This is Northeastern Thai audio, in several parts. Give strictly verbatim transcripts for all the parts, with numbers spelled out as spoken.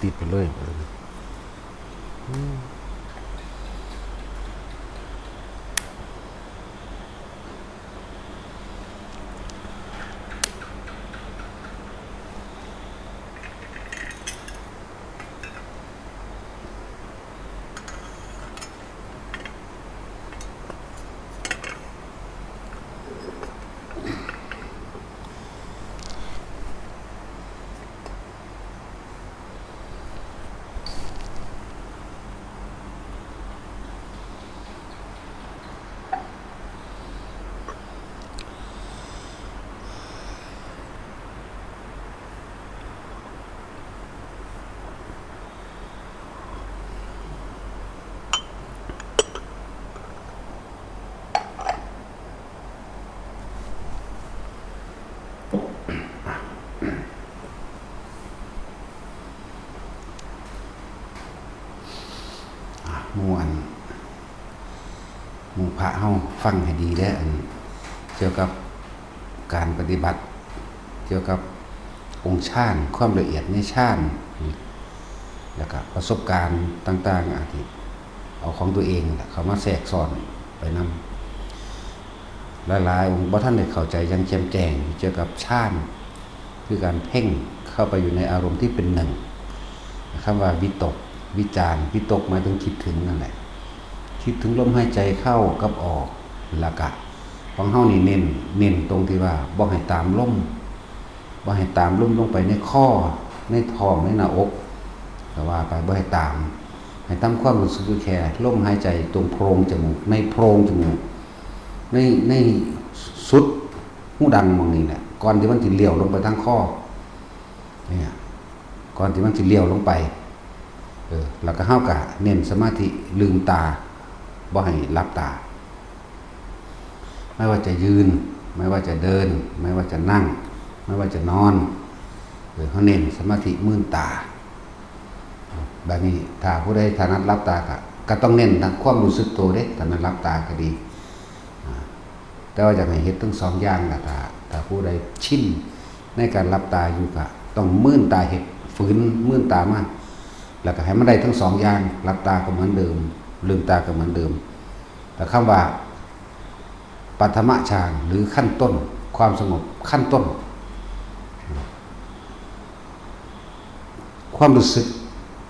ติดไปเลยอืม อ่ะหมู่อันหมู่พระเฮาฟังให้ดีเด้อ อันเกี่ยวกับการปฏิบัติ เกี่ยวกับองค์ฌาน ความละเอียดในฌาน แล้วก็ประสบการณ์ต่างๆ อาจจะเอาของตัวเองนั่นแหละเข้ามาแทรกซ้อนไปนำ หลายๆ องค์บ่ทันได้เข้าใจอย่างแจ่มแจ้งเกี่ยวกับฌาน คือการเพ่งเข้าไปอยู่ในอารมณ์ที่เป็นหนึ่ง คำว่าวิตก วิจาร วิตกหมายถึงคิดถึงนั่นแหละ คิดถึงลมหายใจเข้ากับออก แล้วก็ของเฮานี่เน้น เน้นตรงที่ว่าบ่ให้ตามลม บ่ให้ตามลมลงไปในคอ ในท้อง ในหน้าอก ก็ว่าไป บ่ให้ตาม ให้ทำความรู้สึกอยู่แค่ลมหายใจตรงโพรงจมูก ในโพรงจมูก ใน ในสุดหูดังหม่องนี้แหละ ก่อนที่มันสิเลี้ยวลงไปทางคอ เนี่ย ก่อนที่มันสิเลี้ยวลงไป เออ แล้วก็เฮาก็เน้นสมาธิลืมตา บ่ให้หลับตา ไม่ว่าจะยืน ไม่ว่าจะเดิน ไม่ว่าจะนั่ง ไม่ว่าจะนอน เออ เฮาเน้นสมาธิมืนตา บัดนี้ถ้าผู้ใดถนัดหลับตาก็ ก็ต้องเน้นทางความรู้สึกตัวเด้ ถนัดหลับตาก็ดี อ่า แต่ว่าอยากให้เฮ็ดทั้งสองอย่างล่ะ ถ้า ถ้าผู้ใดชินในการหลับตาอยู่ก็ต้องมืนตาเฮ็ด ฝืนมืนตามา แล้วก็ให้มันได้ทั้งสองอย่าง หลับตาก็เหมือนเดิม ลืมตาก็เหมือนเดิม แต่คำว่า ปฐมฌาน หรือขั้นต้น ความสงบขั้นต้น ความรู้สึก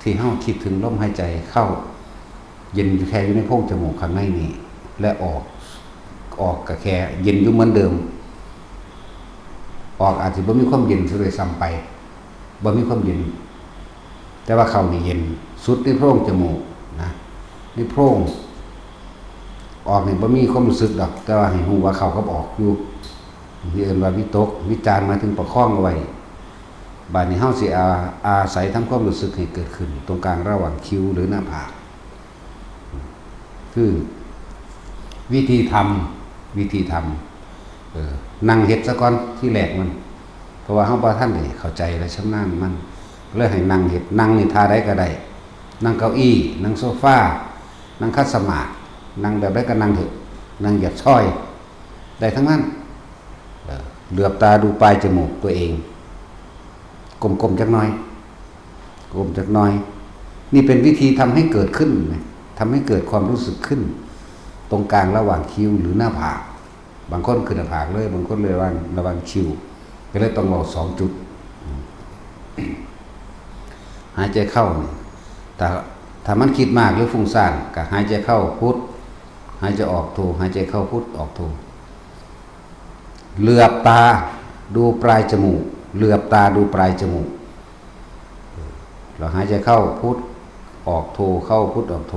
ที่เฮาคิดถึงลมหายใจเข้า เย็นอยู่แค่อยู่ในโพรงจมูกข้างในนี่ และออก ออกก็แค่เย็นอยู่เหมือนเดิม ออกอาจสิบ่มีความเย็นซะด้วยซ้ำไป บ่มีความเย็น แต่ว่าเข้านี่เย็นสุดในโพรงจมูกนะ ในโพรง ออกนี่บ่มีความรู้สึกดอก แต่ว่าให้รู้ว่าเข้ากับออกอยู่ ที่เอิ้นว่าวิตก วิจารหมายถึงประคองเอาไว้ บาดนี้เฮาสิอา อาศัยทำความรู้สึกให้เกิดขึ้น ตรงกลางระหว่างคิ้วหรือหน้าผาก คือวิธีทำ วิธีทำ เออ นั่งเฮ็ดซะก่อนทีแรกมัน เพราะว่าเฮาบ่ทันได้เข้าใจและชำนาญมัน เลยให้นั่งเฮ็ด นั่งนี่ท่าใดก็ได้ นั่งเก้าอี้ นั่งโซฟา นั่งขัดสมาธิ นั่งแบบใดก็นั่งเถอะ นั่งเหยียดซอย ได้ทั้งนั้น เออ เหลือบตาดูปลายจมูกตัวเอง ก้มๆ จักหน่อย ก้มจักหน่อย นี่เป็นวิธีทำให้เกิดขึ้นนะ ทำให้เกิดความรู้สึกขึ้น ตรงกลางระหว่างคิ้วหรือหน้าผาก บางคนขึ้นหน้าผากเลย บางคนเลยระหว่าง ระหว่างคิ้ว ก็เลยต้องเว้าสองจุด หายใจเข้านี่ ถ้า ถ้ามันคิดมากหรือฟุ้งซ่าน ก็หายใจเข้าพุท หายใจออกโท หายใจเข้าพุท ออกโท เหลือบตาดูปลายจมูก เหลือบตาดูปลายจมูก เราหายใจเข้าพุท ออกโท เข้าพุท ออกโท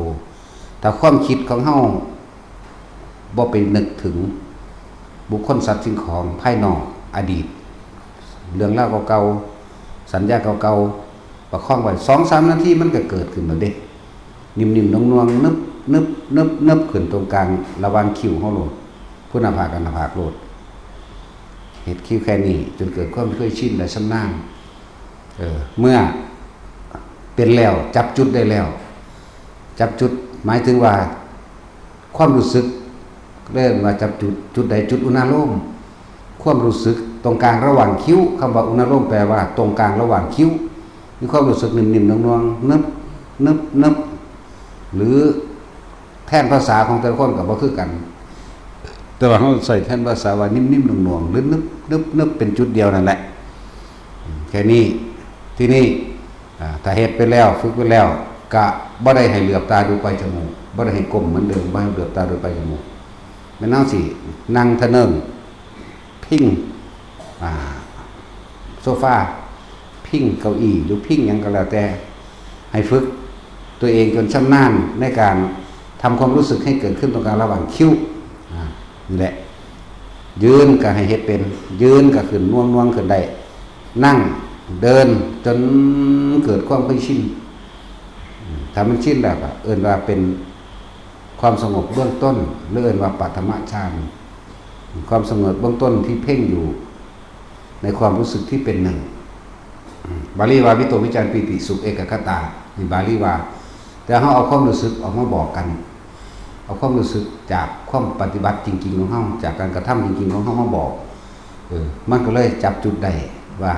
ถ้าความคิดของเฮาบ่ไปนึกถึงบุคคลสัตว์สิ่งของภายนอก อดีต เรื่องราวเก่าๆ สัญญาเก่าๆ ประคองไว้ สองสามนาทีมันก็เกิดขึ้นแล้วเด้ นิ่มๆ น่วงๆ นึบๆ นึบๆ ขึ้นตรงกลางระหว่างคิ้วเฮาโลด พุท หน้าผากกับหน้าผากโลด เฮ็ดคิ้วแค่นี้จนเกิดความเคยชินและชำนาญ เออ เมื่อเป็นแล้ว จับจุดได้แล้ว จับจุดหมายถึงว่าความรู้สึก เรียกว่าจับจุด จุดใด จุดอุณาโลม ความรู้สึกตรงกลางระหว่างคิ้ว คำว่าอุณาโลมแปลว่าตรงกลางระหว่างคิ้ว มีความรู้สึกนิ่มๆหน่วงๆ นึบนึบนึบ หรือแทนภาษาของแต่ละคนก็บ่คือกัน แต่ว่าเราใช้แทนภาษาว่านิ่มๆหน่วงๆ หรือนึบนึบนึบ เป็นจุดเดียวนั่นแหละ แค่นี้ ทีนี้ อ่า ถ้าเฮ็ดไปแล้ว ฝึกไปแล้ว ก็บ่ได้ให้เหลือบตาดูปลายจมูก บ่ได้ให้ก้มเหมือนเดิม บ่ให้เหลือบตาดูปลายจมูก แม่นเฮาสินั่งทะเนิง พิง อ่า โซฟา พิงเก้าอี้ หรือพิงหยังก็แล้วแต่ ให้ฝึกตัวเองจนชำนาญในการทำความรู้สึกให้เกิดขึ้นตรงกลางระหว่างคิ้ว อ่า นี่แหละ ยืนก็ให้เฮ็ดเป็น ยืนก็ขึ้นน่วงๆขึ้นได้ นั่ง เดิน จนเกิดความเคยชิน อืม ถ้ามันชินแล้วก็เอิ้นว่าเป็นความสงบเบื้องต้น หรือเอิ้นว่าปฐมฌาน ความสงบเบื้องต้นที่เพ่งอยู่ในความรู้สึกที่เป็นหนึ่ง อืม บาลีว่าวิตกวิจารปีติสุขเอกัคคตา นี่บาลีว่า แต่เราเอาความรู้สึกออกมาบอกกัน เอาความรู้สึกจากความปฏิบัติจริงๆของเรา จากการกระทำจริงๆของเรามาบอก เออ มันก็เลยจับจุดได้ว่า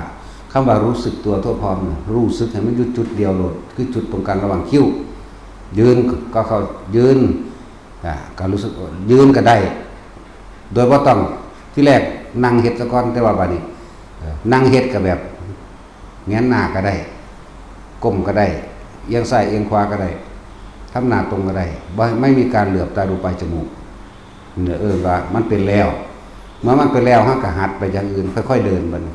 คำว่ารู้สึกตัวทั่วพร้อมเนี่ย รู้สึกให้มันอยู่จุดเดียวโลด คือจุดตรงกลางระหว่างคิ้ว ยืนก็เข้า ยืน อ่า ก็รู้สึก ยืนก็ได้ โดยบ่ต้อง ที่แรกนั่งเฮ็ดซะก่อน แต่ว่าบัดนี้ เออ นั่งเฮ็ดก็แบบ แหงนหน้าก็ได้ ก้มก็ได้ เอียงซ้ายเอียงขวาก็ได้ ทำหน้าตรงก็ได้ บ่ ไม่มีการเหลือบตาดูปลายจมูก เนี่ย เอิ้นว่ามันเป็นแล้ว เมื่อมันเป็นแล้ว เราก็หัดไปอย่างอื่น ค่อยๆเดินบัดนี้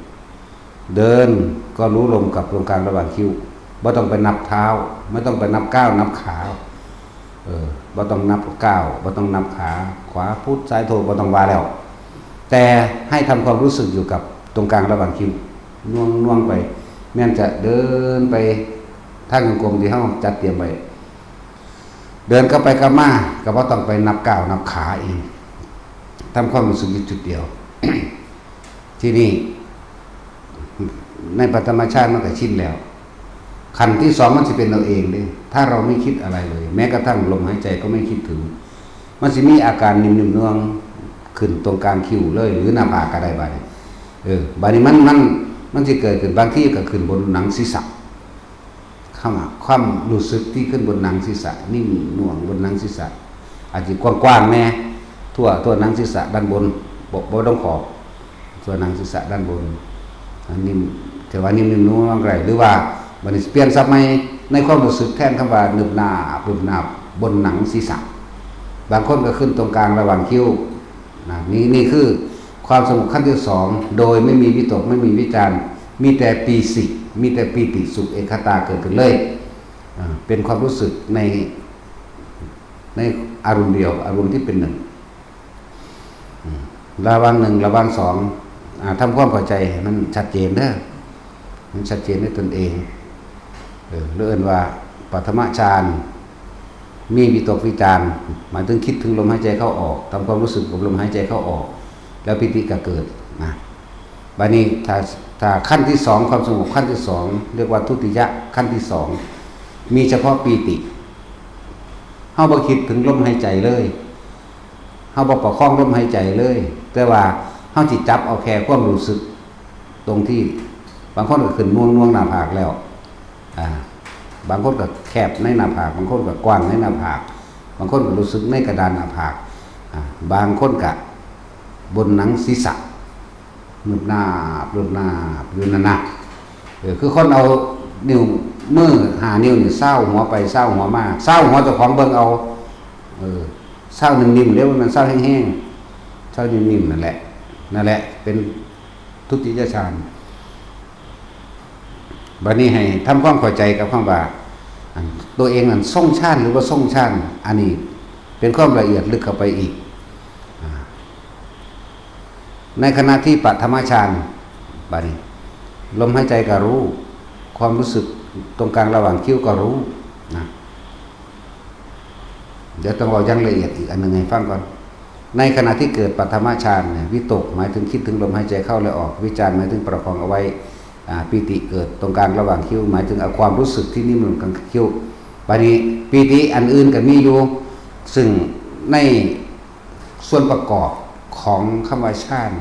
เดินก็รู้ลมกับตรงกลางระหว่างคิ้ว บ่ต้องไปนับเท้า ไม่ต้องไปนับก้าวนับขา เออ บ่ต้องนับก้าว บ่ต้องนับขา ขวาพุทซ้ายโท บ่ต้องว่าแล้ว แต่ให้ทำความรู้สึกอยู่กับตรงกลางระหว่างคิ้ว น่วงๆไป แม่นจะเดินไปทางจงกรมที่เราจัดเตรียมไว้ เดินกลับไปกลับมา ก็บ่ต้องไปนับก้าวนับขาอีก ทำความรู้สึกอยู่จุดเดียว ทีนี้ ในปฐมฌานมันก็ชินแล้ว ขั้นที่สองมันสิเป็นเอาเองเด้ ถ้าเราไม่คิดอะไรเลย แม้กระทั่งลมหายใจก็ไม่คิดถึง มันสิมีอาการนิ่มๆน่วงๆขึ้นตรงกลางคิ้วเลย หรือหน้าผากก็ได้บัดนี้ เออ บัดนี้มัน มัน มันสิเกิดขึ้น บางทีก็ขึ้นบนหนังศีรษะ คำว่าความรู้สึกที่ขึ้นบนหนังศีรษะ นิ่มน่วงบนหนังศีรษะ อาจจะกว้างๆแน่ ทั่ว ทั่วหนังศีรษะด้านบน บ่ บ่ต้องขอบ ทั่วหนังศีรษะด้านบน อันนิ่ม แต่ว่านิ่มๆน่วงๆก็ได้ หรือว่าบัดนี้เปลี่ยนศัพท์ใหม่ ในความรู้สึกแทนคำว่านึบหนาบ นึบหนาบ บนหนังศีรษะ บางคนก็ขึ้นตรงกลางระหว่างคิ้ว นะ นี่ นี่คือความสงบขั้นที่สอง โดยไม่มีวิตก ไม่มีวิจาร มีแต่ปีสิ มีแต่ปีติสุขเอกัคคตาเกิดขึ้นเลย อ่า เป็นความรู้สึกใน ในอารมณ์เดียว อารมณ์ที่เป็นหนึ่ง อืม ระหว่างหนึ่ง ระหว่างสอง อ่า ทำความเข้าใจให้มันชัดเจนเด้อ มันชัดเจนด้วยตนเอง เออ หรือเอิ้นว่าปฐมฌาน มีวิตกวิจาร หมายถึงคิดถึงลมหายใจเข้าออก ทำความรู้สึกกับลมหายใจเข้าออก แล้วปีติก็เกิดนะ บัดนี้ถ้า ถ้าขั้นที่สอง ความสงบขั้นที่สอง เรียกว่าทุติยะขั้นที่สอง มีเฉพาะปีติ เฮาบ่คิดถึงลมหายใจเลย เฮาบ่ประคองลมหายใจเลย แต่ว่าเฮาสิจับเอาแค่ความรู้สึก ตรงที่ บางคนก็ขึ้นน่วงๆหน้าผากแล้ว อ่า บางคนก็แคบในหน้าผาก บางคนก็กว้างในหน้าผาก บางคนก็รู้สึกในกระดานหน้าผาก อ่า บางคนก็บนหนังศีรษะ นึบหนาบ นึบหนาบ อยู่นั่นนะ เออ คือคนเอานิ้วมือห้านิ้วนี่ซาวหัวไปซาวหัวมา ซาวหัวเจ้าของเบิ่งเอา เออ ซาวนิ่มๆเด้อ บ่แม่นซาวแฮงๆ ซาวนิ่มๆนั่นแหละ นั่นแหละ เป็นทุติยฌาน บัดนี้ให้ทำความเข้าใจกับคำว่า อัน ตัวเองนั้นทรงฌานหรือบ่ทรงฌาน อันนี้เป็นความละเอียดลึกเข้าไปอีก อ่า ในขณะที่ปฐมฌาน บัดนี้ ลมหายใจก็รู้ ความรู้สึกตรงกลางระหว่างคิ้วก็รู้ นะ เดี๋ยวต้องเว้าอย่างละเอียดอีกอันหนึ่งให้ฟังก่อน ในขณะที่เกิดปฐมฌานเนี่ย วิตกหมายถึงคิดถึงลมหายใจเข้าและออก วิจารหมายถึงประคองเอาไว้ อ่า ปีติเกิดตรงกลางระหว่างคิ้ว หมายถึงเอาความรู้สึกที่นิ่มลงกลางคิ้ว บัดนี้ปีติอันอื่นก็มีอยู่ ซึ่งในส่วนประกอบของคำว่าฌาน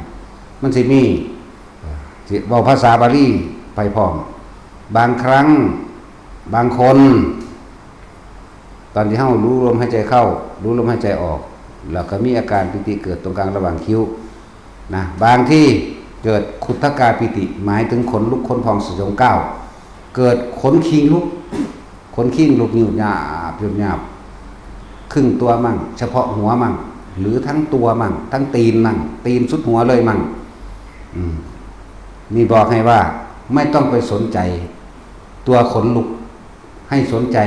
มันสิมี เอ่อ สิเว้าภาษาบาลีไปพร้อม บางครั้ง บางคน ตอนที่เฮารู้ลมหายใจเข้า รู้ลมหายใจออก แล้วก็มีอาการปีติเกิดตรงกลางระหว่างคิ้วนะ บางที่เกิดขุททกาปีติ หมายถึงขนลุกขนพองสยองก้าว เกิดขนคิงลุก ขนคิงลุกยุบยาบยุบยาบ ครึ่งตัวมั่ง เฉพาะหัวมั่ง หรือทั้งตัวมั่ง ทั้งตีนมั่ง ตีนสุดหัวเลยมั่ง อืม นี่บอกให้ว่าไม่ต้องไปสนใจตัวขนลุก ให้สนใจ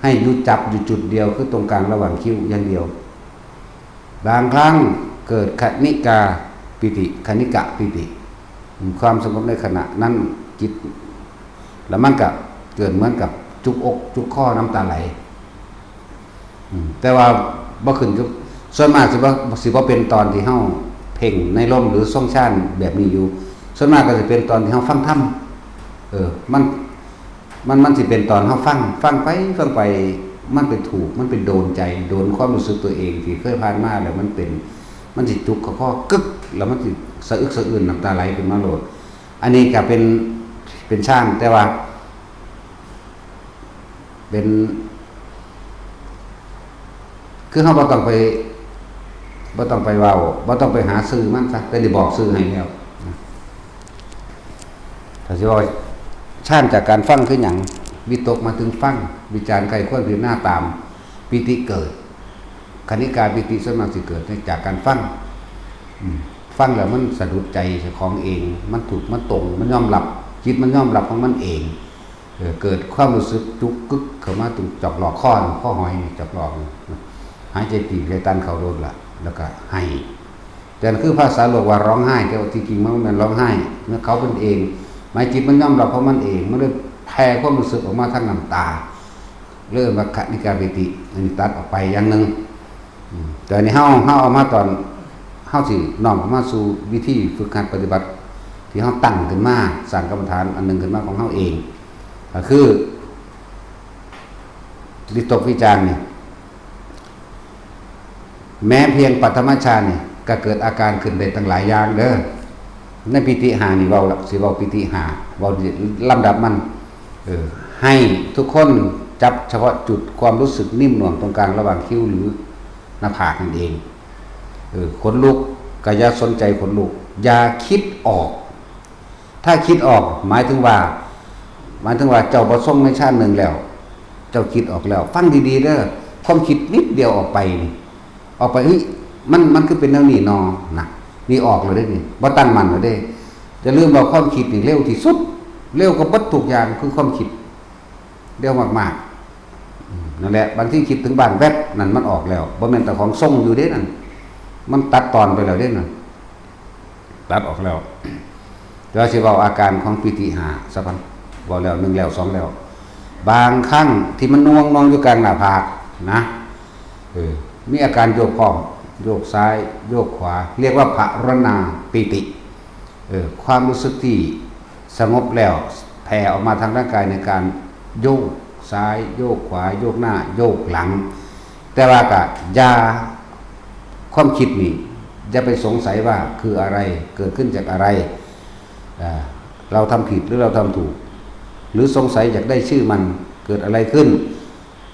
ให้อยู่จับอยู่จุดเดียว คือตรงกลางระหว่างคิ้วอย่างเดียว บางครั้งเกิดคณิกาปีติ คณิกะปีติ ความสงบในขณะนั้นจิต แล้วมันก็เกิดเหมือนกับจุกอกจุกคอน้ำตาไหล อืม แต่ว่าบ่ขึ้นกับ ส่วนมากสิบ่ สิบ่เป็นตอนที่เฮาเพ่งในลมหรือทรงฌานแบบนี้อยู่ ส่วนมากก็สิเป็นตอนที่เฮาฟังธรรม เออ มัน มัน มันสิเป็นตอนเฮาฟัง ฟังไป ฟังไป มันไปถูก มันไปโดนใจ โดนความรู้สึกตัวเองที่เคยผ่านมาแล้วมันเป็น มันสิจุกเข้าคอกึก แล้วมันสิสะอึกสะอื้นน้ำตาไหลขึ้นมาโลด อันนี้ก็เป็น เป็นฌาน แต่ว่า เป็น คือเฮาบ่ต้องไป บ่ต้องไปเว้า บ่ต้องไปหาชื่อมันซะ แต่ได้บอกชื่อให้แล้วนะ ถ้าสิว่าฌานจากการฟังคือหยัง วิตกมาถึงฟัง วิจารณ์ใคร่ครวญพิจารณาตาม ปีติเกิด คณิกาปีติส่วนมากสิเกิดจากการฟัง อืม ฟังแล้วมันสะดุดใจเจ้าของเอง มันถูก มันตรง มันยอมรับ จิตมันยอมรับของมันเอง เออ เกิดความรู้สึกจุกกึกเข้ามาตรงจอกหลอกข้อนี่ ข้อหอยนี่ จอกหลอกนี่ หายใจตีบใจตันเข้าโลดละ แล้วก็ไห้ แต่คือภาษาโลกว่าร้องไห้ แต่ว่าที่จริงมันบ่แม่นร้องไห้ เมื่อเขาเป็นเอง หมายจิตมันยอมรับของมันเอง มันเลยแผ่ความรู้สึกออกมาทางน้ำตา เรียกว่าคณิกาปีติ อันนี้ตัดออกไปอย่างหนึ่ง อืม แต่อันนี้เฮา เฮาเอามาตอน เฮาสิน้อมเข้ามาสู่วิธีฝึกหัดปฏิบัติ ที่เฮาตั้งขึ้นมา สร้างกรรมฐานอันหนึ่งขึ้นมาของเฮาเอง ก็คือ วิตกวิจารณ์นี่ แม้เพียงปฐมฌานนี่ ก็เกิดอาการขึ้นได้ตั้งหลายอย่างเด้อ ในปีติห้านี่เว้าละ สิเว้าปีติห้า เว้าลำดับมัน เออ ให้ทุกคนจับเฉพาะจุดความรู้สึกนิ่มหน่วงตรงกลางระหว่างคิ้วหรือหน้าผากนั่นเอง เออ ขนลุกก็อย่าสนใจขนลุก อย่าคิดออก ถ้าคิดออก หมายถึงว่า หมายถึงว่าเจ้าบ่ทรงในฌานหนึ่งแล้ว เจ้าคิดออกแล้ว ฟังดีๆเด้อ ความคิดนิดเดียวออกไปนี่ ออกไป เฮ้ย มัน มันคือเป็นแนวนี้นอ นะ นี่ออกแล้วเด้นี่ บ่ตั้งมั่นแล้วเด้ อย่าลืมว่าความคิดนี่เร็วที่สุด เร็วกว่าเบิดทุกอย่างคือความคิด เร็วมากๆ อืม นั่นแหละ บางทีคิดถึงบ้านแวบ นั่นมันออกแล้ว บ่แม่นเจ้าของทรงอยู่เด้นั่น มันตัดตอนไปแล้วเด้นั่น ตัดออกแล้ว แต่ว่าสิเว้าอาการของปีติห้าซะก่อน เว้าแล้วหนึ่งแล้วสองแล้ว บางครั้งที่มันน่วงๆอยู่กลางหน้าผากนะ เออ มีอาการโยกพร้อม โยกซ้าย โยกขวา เรียกว่าภารณาปีติ เออ ความรู้สึกที่สงบแล้ว แผ่ออกมาทางร่างกายในการโยกซ้าย โยกขวา โยกหน้า โยกหลัง แต่ว่าก็อย่า ความคิดนี่ อย่าไปสงสัยว่าคืออะไร เกิดขึ้นจากอะไร อ่า เราทำผิดหรือเราทำถูก หรือสงสัยอยากได้ชื่อมัน เกิดอะไรขึ้น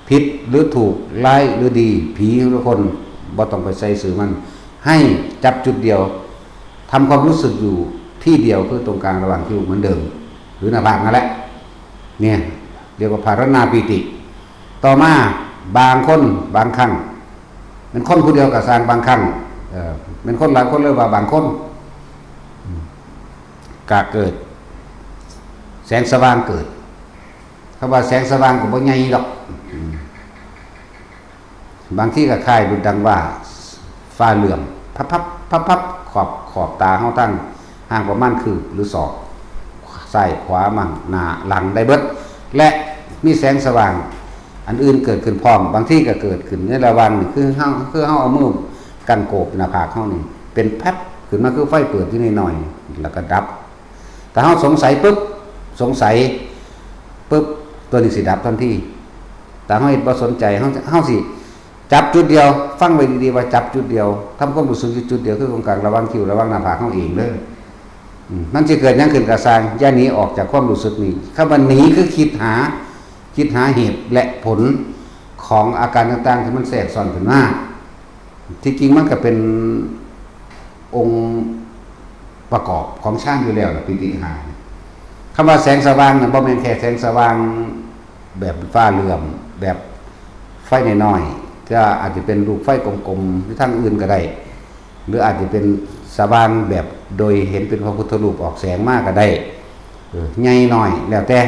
ผิดหรือถูก ร้ายหรือดี ผีหรือคน บ่ต้องไปใส่ชื่อมัน ให้จับจุดเดียว ทำความรู้สึกอยู่ที่เดียว คือตรงกลางระหว่างคิ้วเหมือนเดิม หรือหน้าผากนั่นแหละ เนี่ย เรียกว่าภารณาปีติ ต่อมา บางคน บางครั้ง เป็นคนผู้เดียวก็ซ่าง บางครั้ง เอ่อ เป็นคนหลายคนเลยว่าบางคน อืม ก็เกิด แสงสว่างเกิด คำว่าแสงสว่างก็บ่ใหญ่ดอก อืม บางทีก็คล้ายดุจดังว่าฟ้าเหลือง พับพับพับพับ ขอบ ขอบตาเฮาทั้งห่างประมาณคืบหรือศอก ซ้ายขวามั่ง หน้าหลังได้เบิด และมีแสงสว่างอันอื่นเกิดขึ้นพร้อม บางทีก็เกิดขึ้นในระหว่างนี่ คือเฮา คือเฮาเอามือกันโกบหน้าผากเฮานี่ เป็นแป๊บขึ้นมาคือไฟเปิดอยู่น้อยๆ แล้วก็ดับ ถ้าเฮาสงสัยปุ๊บ สงสัยปุ๊บ ตัวนี้สิดับทันที แต่เฮาเฮ็ดบ่สนใจ เฮา เฮาสิจับจุดเดียว ฟังไว้ดีๆว่าจับจุดเดียว ทำความรู้สึกอยู่จุดเดียว คือตรงกลางระหว่างคิ้ว ระหว่างหน้าผากเฮาเองเด้อ อืม มันสิเกิดหยังขึ้นก็ซ่าง อย่าหนีออกจากความรู้สึกนี้ คำว่าหนีคือคิดหา คิดหาเหตุและผลของอาการต่างๆที่มันแทรกซ้อนขึ้นมา ที่จริงมันก็เป็นองค์ประกอบของฌานอยู่แล้วล่ะ ปีติห้า คำว่าแสงสว่างน่ะ บ่แม่นแค่แสงสว่างแบบฟ้าเหลื่อม แบบไฟน้อยๆ ก็อาจจะเป็นลูกไฟกลมๆ หรือทางอื่นก็ได้ หรืออาจจะเป็นสว่างแบบโดยเห็นเป็นพระพุทธรูปออกแสงมาก็ได้ เออ ใหญ่น้อยแล้วแต่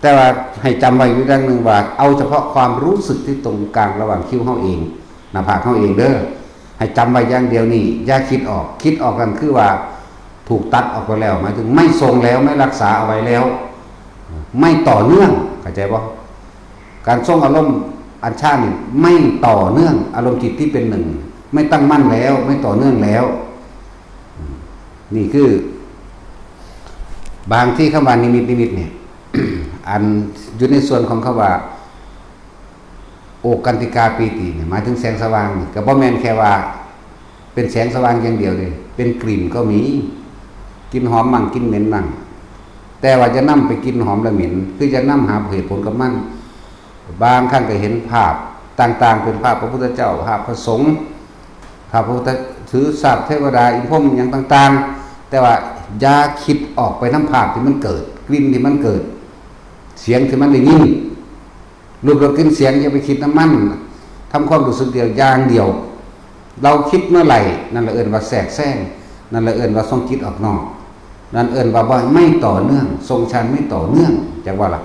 แต่ว่าให้จำไว้อยู่อย่างหนึ่งว่า เอาเฉพาะความรู้สึกที่ตรงกลางระหว่างคิ้วเฮาเอง หน้าผากเฮาเองเด้อ ให้จำไว้อย่างเดียวนี่ อย่าคิดออก คิดออกนั่นคือว่าถูกตัดออกไปแล้ว หมายถึงไม่ทรงแล้ว ไม่รักษาเอาไว้แล้ว ไม่ต่อเนื่อง เข้าใจบ่ การทรงอารมณ์อันฌานนี่ไม่ต่อเนื่อง อารมณ์จิตที่เป็นหนึ่ง ไม่ตั้งมั่นแล้ว ไม่ต่อเนื่องแล้ว อืม นี่คือ บางที่คำว่านิมิต นิมิตเนี่ย อันอยู่ในส่วนของคำว่า โอกันติกาปีติเนี่ย หมายถึงแสงสว่างนี่ ก็บ่แม่นแค่ว่า เป็นแสงสว่างอย่างเดียวเลย เป็นกลิ่นก็มี กลิ่นหอมมั่ง กลิ่นเหม็นมั่ง แต่ว่าจะนำไปกลิ่นหอมและเหม็น คือจะนำหาเหตุผลกับมัน บางครั้งก็เห็นภาพต่างๆ เป็นภาพพระพุทธเจ้า ภาพพระสงฆ์ ภาพพระพุทธ ถือสาบเทวดา อินพรหมอย่างต่างๆ แต่ว่าอย่าคิดออกไปนำภาพที่มันเกิด กลิ่นที่มันเกิด เสียงที่มันได้ยิน รูปรสกลิ่นเสียงอย่าไปคิดนำมัน ทำความรู้สึกเดียวอย่างเดียว เราคิดเมื่อไหร่ นั่นละเอิ้นว่าแทรกแซง นั่นละเอิ้นว่าส่งจิตออกนอก นั่นเอิ้นว่าบ่ ไม่ต่อเนื่อง ทรงฌานไม่ต่อเนื่อง จักว่าล่ะ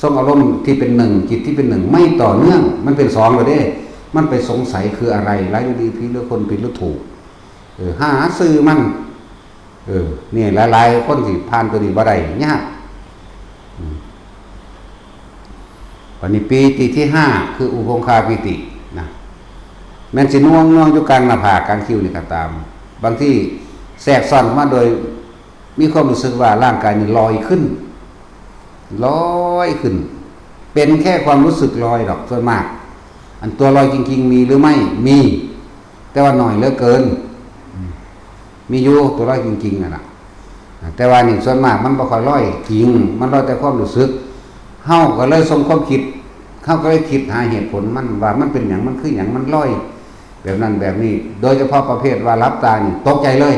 ทรงอารมณ์ที่เป็นหนึ่ง จิตที่เป็นหนึ่ง ไม่ต่อเนื่อง มันเป็นสองแล้วเด้ มันไปสงสัยคืออะไร ร้ายหรือดี ผีหรือคน ผิดหรือถูก เออ หาชื่อมัน เออ นี่หลายๆ คนสิผ่านตัวนี้บ่ได้ ยาก อืม บัดนี้ปีติที่ห้า คืออุคงคาปีตินะ แม้นสิน่วงๆ อยู่กลางหน้าผาก กลางคิ้วนี่ก็ตาม บางทีแทรกซ้อนเข้ามาโดยมีความรู้สึกว่าร่างกายนี่ลอยขึ้น ลอยขึ้น เป็นแค่ความรู้สึกลอยดอก ส่วนมาก อันตัวลอยจริงๆ มีหรือไม่ มี แต่ว่าน้อยเหลือเกิน มีอยู่ตัวลอยจริงๆ นั่นน่ะ แต่ว่านี่ส่วนมากมันบ่ค่อยลอยจริง มันลอยแต่ความรู้สึก เฮาก็เลยส่งความคิด เฮาก็เลยคิดหาเหตุผลมันว่ามันเป็นหยัง มันคือหยัง มันลอยแบบนั้นแบบนี้ โดยเฉพาะประเภทว่าหลับตานี่ตกใจเลย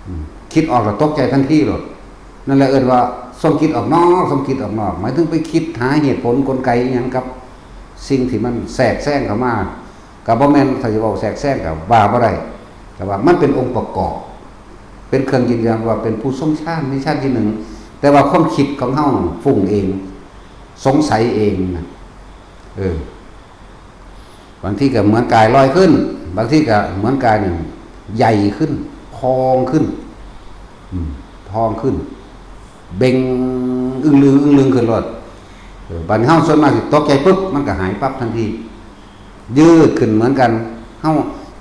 อืม คิดออกแล้วตกใจทันทีโลด นั่นแหละเอิ้นว่าส่งจิตออกนอก ส่งจิตออกนอก หมายถึงไปคิดหาเหตุผลกลไกอิหยังกับสิ่งที่มันแทรกแซงเข้ามา ก็บ่แม่น ถ้าสิเว้าแทรกแซงก็ว่าบ่ได้ แต่ว่ามันเป็นองค์ประกอบ เป็นเครื่องยืนยันว่าเป็นผู้ทรงฌาน มีฌานที่หนึ่ง แต่ว่าความคิดของเฮาฟุ้งเอง สงสัยเองนะ เออ บางทีก็เหมือนกายลอยขึ้น บางทีก็เหมือนกายนี่ใหญ่ขึ้น พองขึ้น อืม พองขึ้น เบ่งอึ้งลึงอึ้งลึงขึ้นโลด เออ บัดนี้เฮาส่วนมากสิตกใจปุ๊บ มันก็หายปั๊บทันที ยืดขึ้นเหมือนกัน เฮา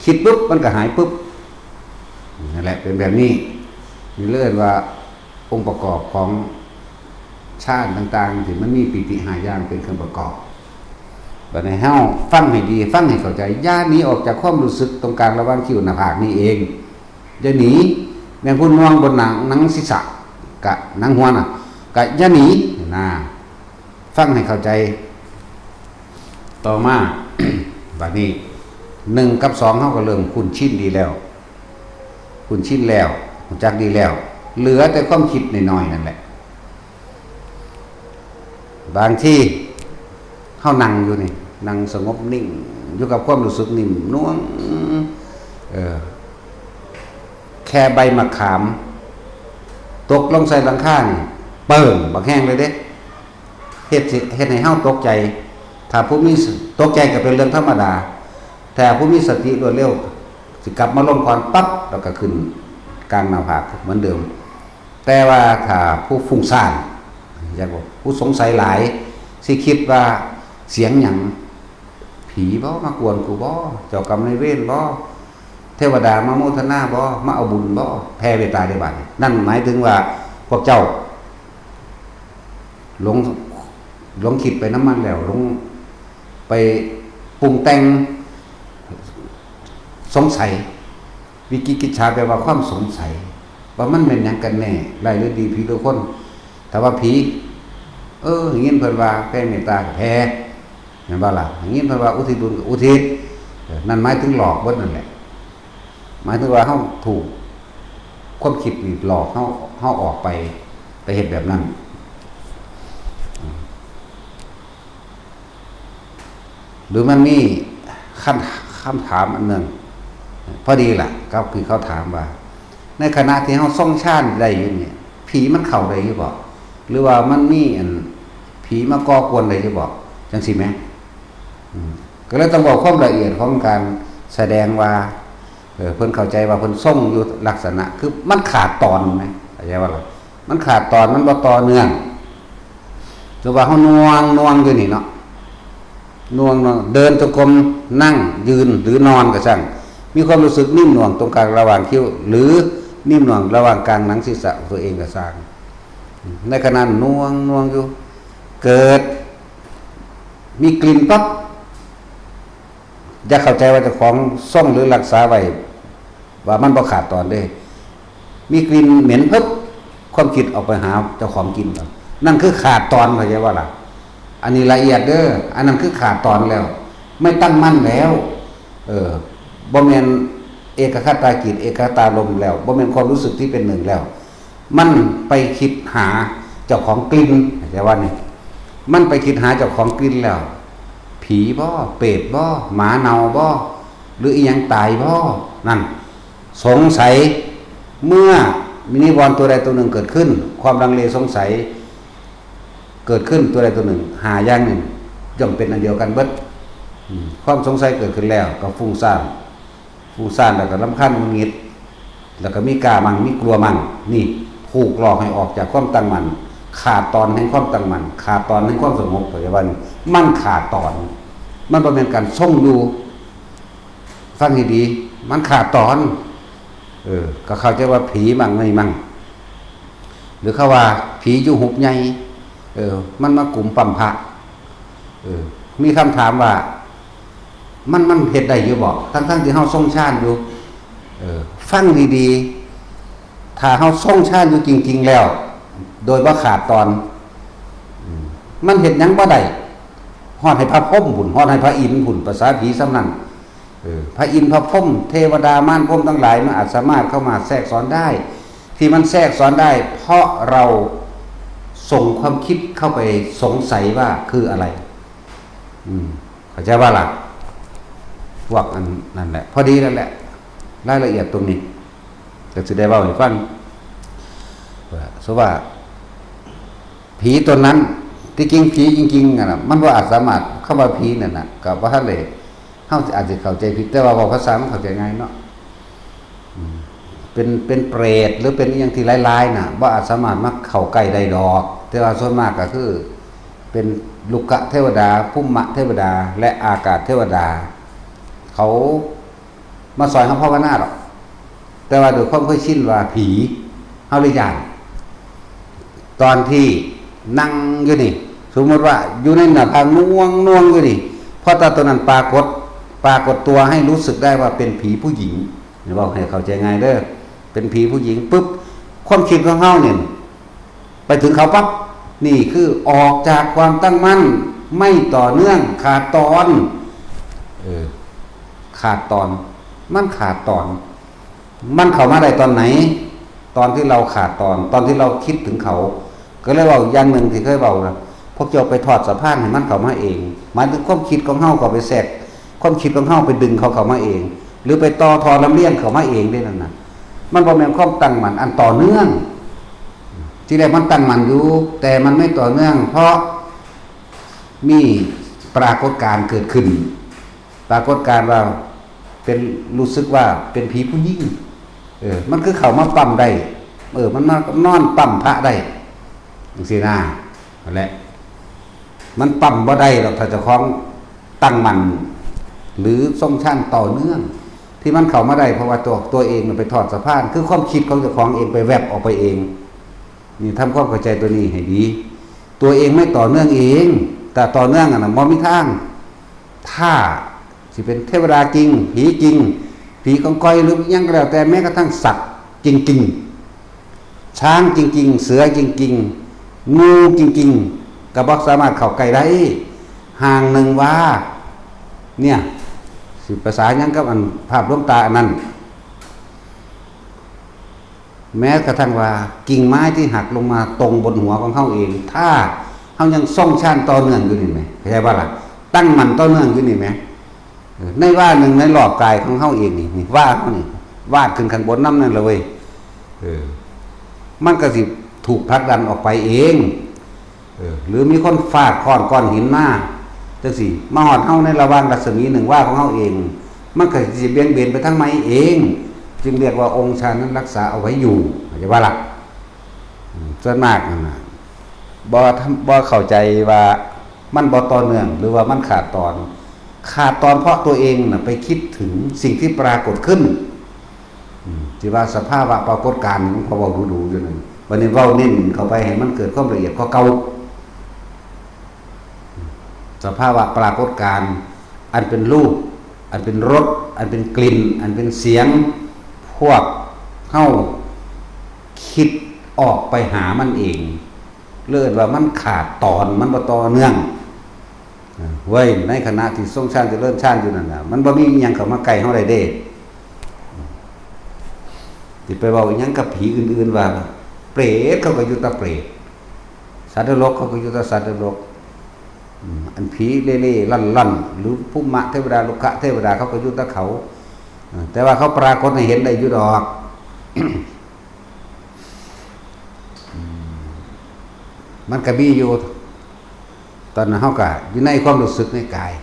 คิดปุ๊บ มันก็หายปุ๊บ นั่นแหละ เป็นแบบนี้ นี่เรียกว่าองค์ประกอบของฌานต่างๆ ที่มันมีปีติห้าอย่างเป็นเครื่องประกอบ บัดนี้เฮาฟังให้ดี ฟังให้เข้าใจ อย่าหนีออกจากความรู้สึกตรงกลางระหว่างคิ้วหน้าผากนี่เอง อย่าหนี แม่นผู้นอนบนหนัง หนังศีรษะ กะหนังหัวน่ะ กะอย่าหนีนะ ฟังให้เข้าใจ ต่อมา บัดนี้ หนึ่งกับสอง เฮาก็เริ่มคุ้นชินดีแล้ว คุ้นชินแล้ว รู้จักดีแล้ว เหลือแต่ความคิดน้อยๆ นั่นแหละ บางที เฮานั่งอยู่นี่ นั่งสงบนิ่ง อยู่กับความรู้สึกนิ่มนวล เออ แค่ใบมะขาม ตกลงใส่หลังคานี่ เปิ้ง บักแฮงเลยเด้ เฮ็ดสิ เฮ็ดให้เฮาตกใจ ถ้าผู้มีส- ตกใจก็เป็นเรื่องธรรมดา แต่ผู้มีสติรวดเร็ว สิกลับมาลงก่อนปั๊บ แล้วก็ขึ้นกลางหน้าผากเหมือนเดิม แต่ว่าถ้าผู้ฟุ้งซ่าน อยากบอกผู้สงสัยหลาย สิคิดว่าเสียงหยัง ผีบ่มากวนกูบ่ เจ้ากรรมนายเวรบ่ เทวดามาโมทนาบ่ มาเอาบุญบ่ แผ่เมตตาได้บาดนี้ นั่นหมายถึงว่าพวกเจ้า หลง หลงคิดไปนำมันแล้ว หลงไปปรุงแต่ง สงสัย วิจิกิจฉาแปลว่าความสงสัย ว่ามันเป็นหยังกันแน่ ร้ายหรือดี ผีหรือคน ถ้าว่าผี เออ ได้ยินเพิ่นว่าแผ่เมตตาก็แผ่ แม่นบ่ล่ะ ได้ยินเพิ่นว่าอุทิศบุญก็อุทิศ เออ นั่นหมายถึงหลอกเบิดนั่นแหละ หมายถึงว่าเฮาถูกความคิดนี่หลอกเฮา เฮาออกไป ไปเฮ็ดแบบนั้น หรือมันมีคำ คำถามอันหนึ่ง พอดีล่ะ ก็คือเขาถามว่า ในขณะที่เฮาทรงฌานได้อยู่เนี่ย ผีมันเข้าได้อยู่บ่ หรือว่ามันมีอัน ผีมาก่อกวนได้อยู่บ่ จังซี่แหม อืม ก็เลยต้องบอกความละเอียดของการแสดงว่า เออ เพิ่นเข้าใจว่าเพิ่นทรงอยู่ลักษณะ คือมันขาดตอนไหม เข้าใจว่าล่ะ มันขาดตอน มันบ่ต่อเนื่อง หรือว่าเฮาหน่วง หน่วงอยู่นี่เนาะ หน่วง หน่วง เดินจงกรม นั่ง ยืน หรือนอนก็ช่าง มีความรู้สึกนิ่มหน่วงตรงกลางระหว่างคิ้ว หรือนิ่มหน่วงระหว่างกลางหนังศีรษะของตัวเองก็ช่าง ในขณะหน่วง หน่วงอยู่ เกิด มีกลิ่นปั๊บ อย่าเข้าใจว่าเจ้าของทรงหรือรักษาไว้ ว่ามันบ่ขาดตอนเด้ มีกลิ่นเหม็นปุ๊บ ความคิดออกไปหาเจ้าของกลิ่นก่อน นั่นคือขาดตอน เข้าใจว่าล่ะ อันนี้ละเอียดเด้อ อันนั้นคือขาดตอนแล้ว ไม่ตั้งมั่นแล้ว เออ บ่แม่นเอกคตาจิต เอกคตารมณ์แล้ว บ่แม่นความรู้สึกที่เป็นหนึ่งแล้ว มันไปคิดหาเจ้าของกลิ่น เข้าใจว่านี่ มันไปคิดหาเจ้าของกลิ่นแล้ว ผีบ่ เปรตบ่ หมาเน่าบ่ หรืออีหยังตายบ่ นั่น สงสัย เมื่อมีนิวรณ์ตัวใดตัวหนึ่งเกิดขึ้น ความลังเลสงสัย เกิดขึ้นตัวใดตัวหนึ่ง ห้าอย่างนี่ ย่อมเป็นอันเดียวกันเบิด อืม ความสงสัยเกิดขึ้นแล้วก็ฟุ้งซ่าน ฟุ้งซ่านแล้วก็รำคาญหงุดหงิด แล้วก็มีกล้ามั่ง มีกลัวมั่ง นี่ ถูกหลอกให้ออกจากความตั้งมั่น ขาดตอนแห่งความตั้งมั่น ขาดตอนแห่งความสงบ เข้าใจว่านี่ มันขาดตอน มันบ่แม่นการทรงอยู่ ฟังให้ดี มันขาดตอน เออ ก็เข้าใจว่าผีมั่งไม่มั่ง หรือเขาว่าผีอยู่หุบใหญ่ เออ มันมากุมปั๊มพระ เออ มีคำถามว่า มัน มันเฮ็ดได้อยู่บ่ ทั้งๆที่เฮาทรงฌานอยู่ เออ ฟังดีๆ ถ้าเฮาทรงฌานอยู่จริงๆแล้ว โดยบ่ขาดตอน อืม มันเฮ็ดหยังบ่ได้ ฮอดให้พระพรหมพุ้น ฮอดให้พระอินทร์พุ้น ภาษาผีส่ำนั้น เออ พระอินทร์พระพรหม เทวดามารพรหมทั้งหลาย มันอาจสามารถเข้ามาแทรกซ้อนได้ ที่มันแทรกซ้อนได้ เพราะเราส่งความคิดเข้าไปสงสัยว่าคืออะไร อืม เข้าใจว่าล่ะ พวกอันนั่นแหละ พอดีแล้วแหละ รายละเอียดตรงนี้ ก็สิได้เว้าให้ฟัง ว่า สมมุติว่า ผีตนนั้น ที่จริงผีจริงๆอะนะ มันบ่อาจสามารถ คำว่าผีนั่นน่ะ ก็บ่ทันได้ เฮาอาจสิเข้าใจผิด แต่ว่าเว้าภาษามันเข้าใจง่ายเนาะ อืม เป็น เป็นเปรต หรือเป็นอิหยังที่ร้ายๆน่ะ บ่อาจสามารถมาเข้าใกล้ได้ดอก แต่ว่าส่วนมากก็คือ เป็นรุกขเทวดา ภูมิเทวดา และอากาศเทวดา เขามาซอยเฮาภาวนาดอก แต่ว่าด้วยความเคยชินว่าผี เฮาเลยย้าน ตอนที่นั่งอยู่นี่ สมมติว่าอยู่ในหน้าผาหน่วงๆอยู่นี่ พอตาตัวนั้นปรากฏ ปรากฏตัวให้รู้สึกได้ว่าเป็นผีผู้หญิง เว้าให้เข้าใจง่ายเด้อ เป็นผีผู้หญิงปุ๊บ ความคิดของเฮาเนี่ย ไปถึงเขาปั๊บ นี่คือออกจากความตั้งมั่น ไม่ต่อเนื่อง ขาดตอน เออ ขาดตอน มันขาดตอน มันเข้ามาได้ตอนไหน ตอนที่เราขาดตอน ตอนที่เราคิดถึงเขา ก็เลยเว้าอย่างหนึ่งที่เคยเว้านะ พวกเจ้าไปทอดสะพานให้มันเข้ามาเอง หมายถึงความคิดของเฮาก็ไปแทรก ความคิดของเฮาไปดึงเขาเข้ามาเอง หรือไปต่อทอลำเลียงเข้ามาเองได้นั่นน่ะ มันบ่แม่นความตั้งมั่นอันต่อเนื่อง ทีแรกมันตั้งมั่นอยู่ แต่มันไม่ต่อเนื่อง เพราะมีปรากฏการณ์เกิดขึ้น ปรากฏการณ์ว่าเป็น รู้สึกว่าเป็นผีผู้หญิง เออ มันคือเข้ามาปั๊มได้ เออ มันมานอนปั๊มพระได้ จังซี่นะ นั่นแหละ มันปั๊มบ่ได้ดอก ถ้าเจ้าของตั้งมั่น หรือทรงฌานต่อเนื่อง ที่มันเข้ามาได้ เพราะว่าตัว ตัวเองน่ะไปทอดสะพาน คือความคิดของเจ้าของเองไปแวบออกไปเอง นี่ทำความเข้าใจตัวนี้ให้ดี ตัวเองไม่ต่อเนื่องเอง แต่ต่อเนื่องอะนะบ่มีทาง ถ้าสิเป็นเทวดาจริง ผีจริง ผีกองกอยหรืออิหยังก็แล้วแต่ แม้กระทั่งสัตว์จริง ช้างจริงๆ เสือจริงๆ งูจริงๆ ก็บ่สามารถเข้าใกล้ได้ ห่างหนึ่งวา เนี่ย สิภาษาหยังกับอันภาพหลวงตาอันนั้น แม้กระทั่งว่ากิ่งไม้ที่หักลงมาตรงบนหัวของเฮาเอง ถ้าเฮายังทรงฌานต่อเนื่องอยู่นี่แหม เข้าใจบ่ล่ะ ตั้งมั่นต่อเนื่องอยู่นี่แหม เออ ในวาหนึ่งในรอบกายของเฮาเองนี่ นี่วาเฮานี่ วาดขึ้นข้างบนนำนั่นละเว้ย เออ มันก็สิถูกผลักดันออกไปเอง เออ หรือมีคนฟาดค้อนก้อนหินมาจังซี้ มาฮอดเฮาในระหว่างรัศมีหนึ่งวาของเฮาเอง มันก็สิเบี่ยงเบนไปทางใหม่เอง จึงเรียกว่าองค์ฌานนั้นรักษาเอาไว้อยู่ เข้าใจบ่ล่ะ อืม ส่วนมากนั่นน่ะ บ่ทำ บ่เข้าใจว่ามันบ่ต่อเนื่อง หรือว่ามันขาดตอน ขาดตอนเพราะตัวเองน่ะไปคิดถึงสิ่งที่ปรากฏขึ้น อืม ที่ว่าสภาวะปรากฏการณ์นี่มันก็เว้าดูๆอยู่นั่น บัดนี้เว้าเน้นเข้าไปให้มันเกิดความละเอียดกว่าเก่า สภาวะปรากฏการณ์ อันเป็นรูป อันเป็นรส อันเป็นกลิ่น อันเป็นเสียง พวกเฮาคิดออกไปหามันเอง เรียกว่ามันขาดตอน มันบ่ต่อเนื่อง เออ เว้ย ในขณะที่ทรงฌานเจริญฌานอยู่นั่นน่ะ มันบ่มีอิหยังเข้ามาใกล้เฮาได้เด้ สิไปเว้าอิหยังกับผีอื่นๆว่า เปรตเขาก็อยู่แต่เปรต สัตว์นรกเขาก็อยู่แต่สัตว์นรก อืม อันผีเล่ๆล่อนๆ หรือภูมะเทวดา รุกขะเทวดาเขาก็อยู่แต่เขา เออ แต่ว่าเขาปรากฏให้เห็นได้อยู่ดอก อืม มันก็มีอยู่ ตอนนั้นเฮาก็อยู่ในความรู้สึกในกาย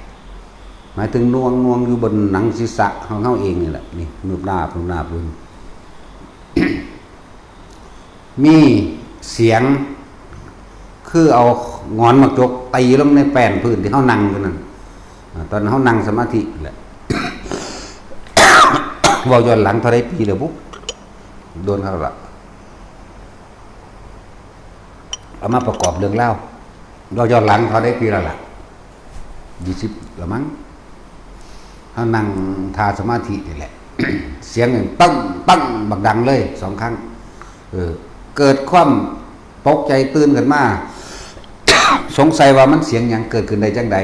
หมายถึงหน่วง หน่วงอยู่บนหนังศีรษะของเฮาเองนี่แหละ นี่ นูบนาบ นูบนาบอยู่ มีเสียง คือเอาหงอนหมากจกตีลงในแป้นพื้นที่เฮานั่งอยู่นั่น อ่า ตอนเฮานั่งสมาธิแหละ เว้าย้อนหลังเท่าใดปีแล้วบุ โดนคักละ เอามาประกอบเรื่องเล่า เว้าย้อนหลังเท่าใดปีแล้วล่ะ ยี่สิบละมั้ง เฮานั่งท่าสมาธินี่แหละ เสียงดังปังปังบักดังเลยสองครั้ง เออ เกิดความตกใจตื่นขึ้นมา สงสัยว่ามันเสียงหยัง เกิดขึ้นได้จังใด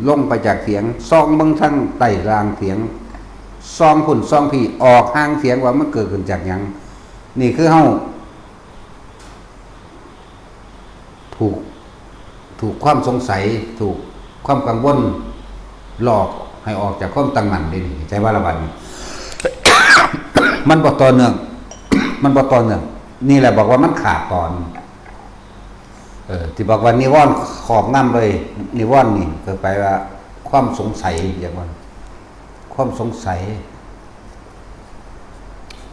ลงไปจากเถียง ส่องเบิ่งทางใต้ล่างเถียง ส่องพุ้นส่องพี้ ออกห่างเถียงว่ามันเกิดขึ้นจากหยัง นี่คือเฮา ถูก ถูกความสงสัย ถูกความกังวล หลอกให้ออกจากความตั้งมั่นเด้นี่ ใจว่าละบัดนี้ มันบ่ต่อเนื่อง มันบ่ต่อเนื่อง นี่แหละบอกว่ามันขาดตอน เออ ที่บอกว่านิวรณ์ครอบงำเลย นิวรณ์นี่ก็แปลว่าความสงสัย อย่างว่า ความสงสัย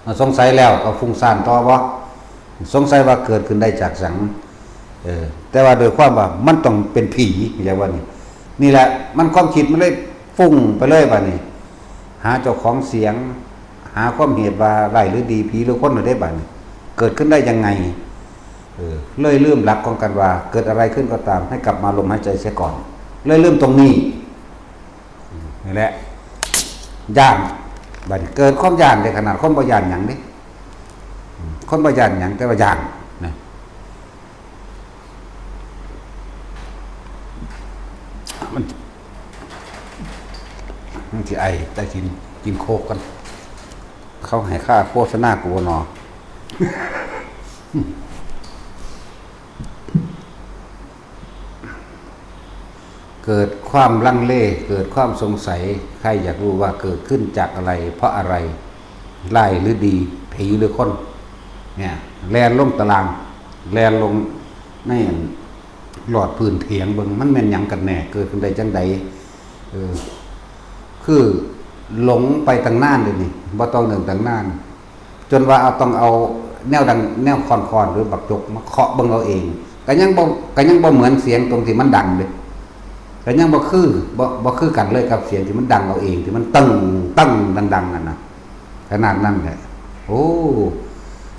อ่ะ สงสัยแล้วก็ฟุ้งซ่านต่อบ่ สงสัยว่าเกิดขึ้นได้จากหยัง เออ แต่ว่าโดยความว่ามันต้องเป็นผี อย่างว่านี่ นี่แหละ มันความคิดมันเลยฟุ้งไปเลยบัดนี้ หาเจ้าของเสียง หาความเหตุว่าร้ายหรือดี ผีหรือคนได้บัดนี้ เกิดขึ้นได้ยังไง เออ เลยลืมหลักของกันว่า เกิดอะไรขึ้นก็ตาม ให้กลับมาลมหายใจเสียก่อน เลยลืมตรงนี้ นี่แหละ ย้าน บัดนี้เกิดความย้านเด้ ขนาดคนบ่ย้านหยังเด้ อืม คนบ่ย้านหยัง แต่ว่าย้านนะ มัน มันสิไอ แต่กิน กินโค้กก่อน เขาให้ค่าโฆษณากูบ่หนอ เกิดความลังเล เกิดความสงสัย ใครอยากรู้ว่าเกิดขึ้นจากอะไร เพราะอะไร ร้ายหรือดี ผีหรือคน เนี่ย แล่นลงตาราง แล่นลงในหลอดพื้นเถียงเบิ่ง มันแม่นหยังกันแน่ เกิดขึ้นได้จังใด เออ คือหลงไปตั้งนานเลยนี่ บ่ต้องเดินตั้งนาน จนว่าเอา ต้องเอาแนวดัง แนวค้อนๆ หรือบักจกมาเคาะเบิ่งเอาเอง ก็ยังบ่ ก็ยังบ่เหมือนเสียงตรงที่มันดังเลย ก็ยังบ่คือ บ่ บ่คือกันเลยกับเสียงที่มันดังเอาเอง ที่มันตึ้ง ตึ้ง ดังๆ นั่นน่ะ ขนาดนั้นแหละ โอ้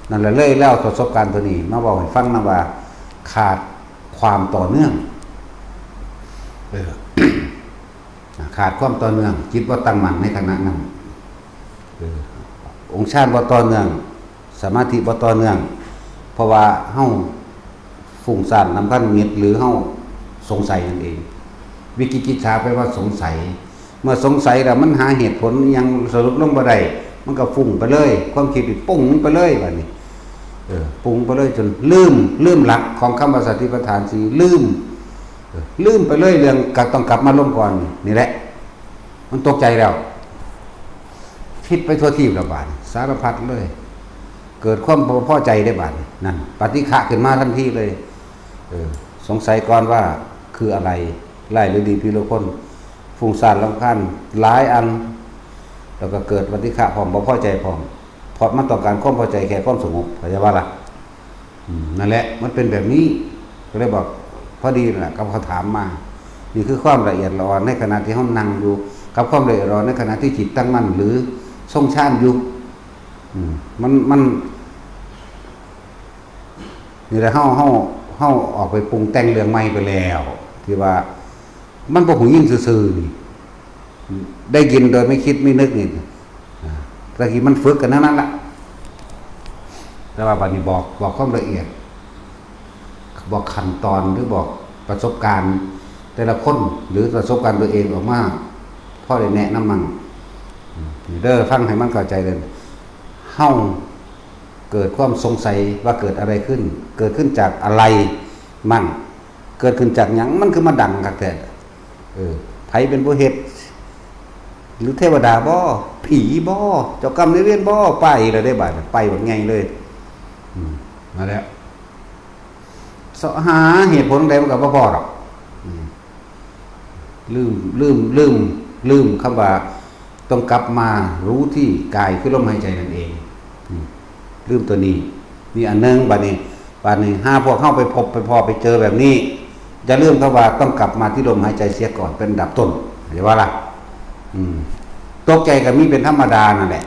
นั่นแหละ เลยแล้วประสบการณ์ตัวนี้มาเว้าให้ฟังนะว่า ขาดความต่อเนื่อง เออ ขาดความต่อเนื่อง จิตบ่ตั้งมั่นในขณะนั้น เออ องค์ฌานบ่ต่อเนื่อง สมาธิบ่ต่อเนื่อง เพราะว่าเฮาฟุ้งซ่านรำคาญหงุดหงิด หรือเฮาสงสัยนั่นเอง วิจิกิจฉาแปลว่าสงสัย เมื่อสงสัยแล้วมันหาเหตุผลอิหยังสรุปลงบ่ได้ มันก็ฟุ้งไปเลย ความคิดนี่ปุ้งไปเลยบัดนี้ เออ ปุ้งไปเลยจนลืม ลืมหลักของคำว่าสติปัฏฐานสี่ ลืม เออ ลืมไปเลยเรื่องก็ต้องกลับมาลงก่อน นี่แหละ มันตกใจแล้ว คิดไปทั่วทีบแล้วบาดนี้ สารพัดเลย เกิดความบ่พอใจได้บาดนี้ นั่น ปฏิฆะขึ้นมาทันทีเลย เออ สงสัยก่อนว่าคืออะไร ร้ายหรือดี พิรุธคน ฟุ้งซ่านรำคาญหลายอัน แล้วก็เกิดปฏิฆะพร้อม บ่พอใจพร้อม เพราะมันต้องการความพอใจแค่ความสงบ เข้าใจบ่ล่ะ อืม นั่นแหละ มันเป็นแบบนี้ ก็เลยบอก พอดีนั่นแหละ กับเขาถามมา นี่คือความละเอียดละออในขณะที่เฮานั่งอยู่ กับความละเอียดละออในขณะที่จิตตั้งมั่น หรือทรงฌานอยู่ อืม มัน มัน นี่แหละ เฮา เฮา เฮาออกไปปรุงแต่งเรื่องใหม่ไปแล้ว ที่ว่า มันบ่หูยินซื่อๆนี่ ได้ยินโดยไม่คิดไม่นึกนี่ อ่า ตะกี้มันฝึกกันทั้งนั้นละ แต่ว่าบัดนี้บอก บอกความละเอียด บอกขั้นตอน หรือบอกประสบการณ์ แต่ละคน หรือประสบการณ์ตัวเองออกมา พอได้แนะนำมั่ง อืม เด้อ ฟังให้มันเข้าใจเลย เฮาเกิดความสงสัยว่าเกิดอะไรขึ้น เกิดขึ้นจากอะไรมั่ง เกิดขึ้นจากหยัง มันคือมาดังคักแท้ เออ ไผเป็นผู้เฮ็ด หรือเทวดาบ่ ผีบ่ เจ้ากรรมนายเวรบ่ ไปแล้วเด้บาดนี้ ไปบักใหญ่เลย อืม มาแล้ว เสาะหาเหตุผลใดมันก็บ่พอดอก อืม ลืม ลืม ลืม ลืมคำว่า ต้องกลับมารู้ที่กายคือลมหายใจนั่นเอง อืม ลืมตัวนี้ นี่อันหนึ่ง บัดนี้ บัดนี้ หาพวกเฮาไปพบไปพ้อไปเจอแบบนี้ อย่าลืมครับว่าต้องกลับมาที่ลมหายใจเสียก่อนเป็นอันดับต้น เข้าใจบ่ล่ะ อืม ตกใจก็มีเป็นธรรมดานั่นแหละ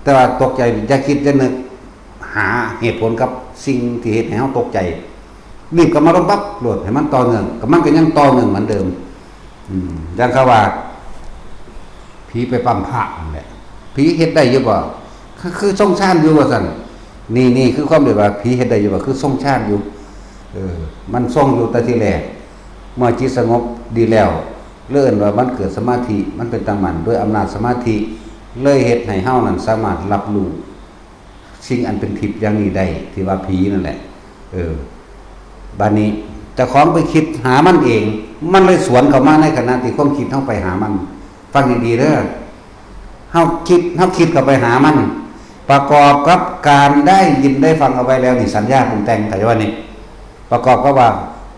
แต่ว่าตกใจอย่าคิดอย่านึก หาเหตุผลกับสิ่งที่เฮ็ดให้เฮาตกใจ รีบกลับมาลงปั๊บโลด ให้มันต่อเนื่อง ก็มันก็ยังต่อเนื่องเหมือนเดิม อืม อย่างเขาว่า ผีไปปั๊มพระนั่นแหละ ผีเฮ็ดได้อยู่บ่ คือ คือทรงฌานอยู่ว่าซั่น นี่ นี่คือความเรียกว่าผีเฮ็ดได้อยู่บ่ คือทรงฌานอยู่ เออ มันทรงอยู่แต่ทีแรก เมื่อจิตสงบดีแล้ว เลยเอิ้นว่ามันเกิดสมาธิ มันเป็นตั้งมั่นด้วยอำนาจสมาธิ เลยเฮ็ดให้เฮานั้นสามารถรับรู้ สิ่งอันเป็นทิพย์อย่างนี้ได้ ที่ว่าผีนั่นแหละ เออ บัดนี้เจ้าของไปคิดหามันเอง มันเลยสวนเข้ามาในขณะที่ความคิดเฮาไปหามัน ฟังดีๆเด้อ เฮาคิด เฮาคิดเข้าไปหามัน ประกอบกับการได้ยินได้ฟังเอาไว้แล้วนี่ สัญญาปรุงแต่ง เข้าใจบ่นี่ ประกอบกับว่า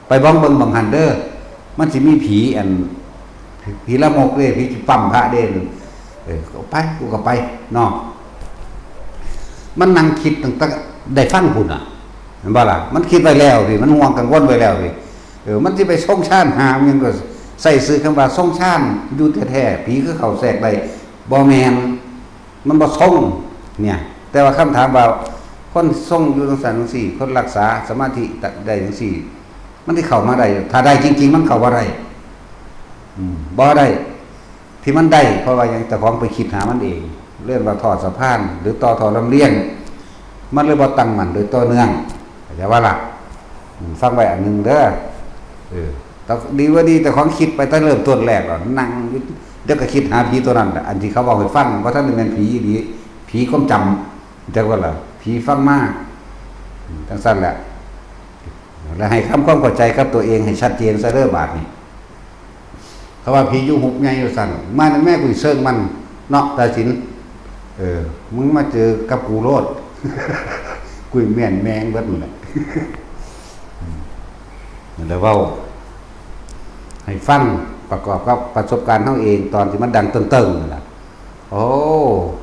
ไปบ้องเบิ่งบังหันเด้อ มันสิมีผีอัน ผีละมกเด้ ผีสิปั๊มพระเด้ เออ ก็ไป กูก็ไปเนาะ มันนั่งคิดตั้งแต่ได้ฟังพุ้นน่ะ เห็นบ่ล่ะ มันคิดไว้แล้วพี่ มันห่วงกังวลไว้แล้วพี่ เออ มันสิไปทรงฌานหามันก็ใส่ชื่อคำว่าทรงฌานอยู่แท้ๆ ผีคือเข้าแทรกได้ บ่แม่น มันบ่ทรง เนี่ย แต่ว่าคำถามว่า คนทรงอยู่จังซั่นจังซี่ คนรักษาสมาธิได้จังซี่ มันสิเข้ามาได้ ถ้าได้จริงๆ มันเข้าบ่ได้ อืม บ่ได้ ที่มันได้ เพราะว่าหยัง เจ้าของไปคิดหามันเอง เรียกว่าทอดสะพาน หรือต่อท่อลำเลียง มันเลยบ่ตั้งมั่นโดยต่อเนื่อง เข้าใจบ่ล่ะ อืม ฟังไว้อันหนึ่งเด้อ เออ แต่ดีว่าดี เจ้าของคิดไปตั้งเริ่มต้นแรกแล้ว นั่งอยู่ เดี๋ยวก็คิดหาผีตัวนั้นแหละ อันที่เขาเว้าให้ฟัง บ่ทันได้แม่นผีอีหลี ผีความจำ จักว่าล่ะ ผีฟังมา อืม จังซั่นแหละ แล้วให้ทำความเข้าใจกับตัวเองให้ชัดเจนซะเด้อบาดนี้ เขาว่าผีอยู่หุบใหญ่ว่าซั่น มาในแม่กูสิเซิงมัน เนาะ ตาสิน เออ มึงมาเจอกับกูโลด กูแม่นแมงเบิดนั่นแหละ อืม นั่นแหละเว้า ให้ฟังประกอบกับประสบการณ์เฮาเอง ตอนที่มันดังเติ่งๆนั่นล่ะ โอ้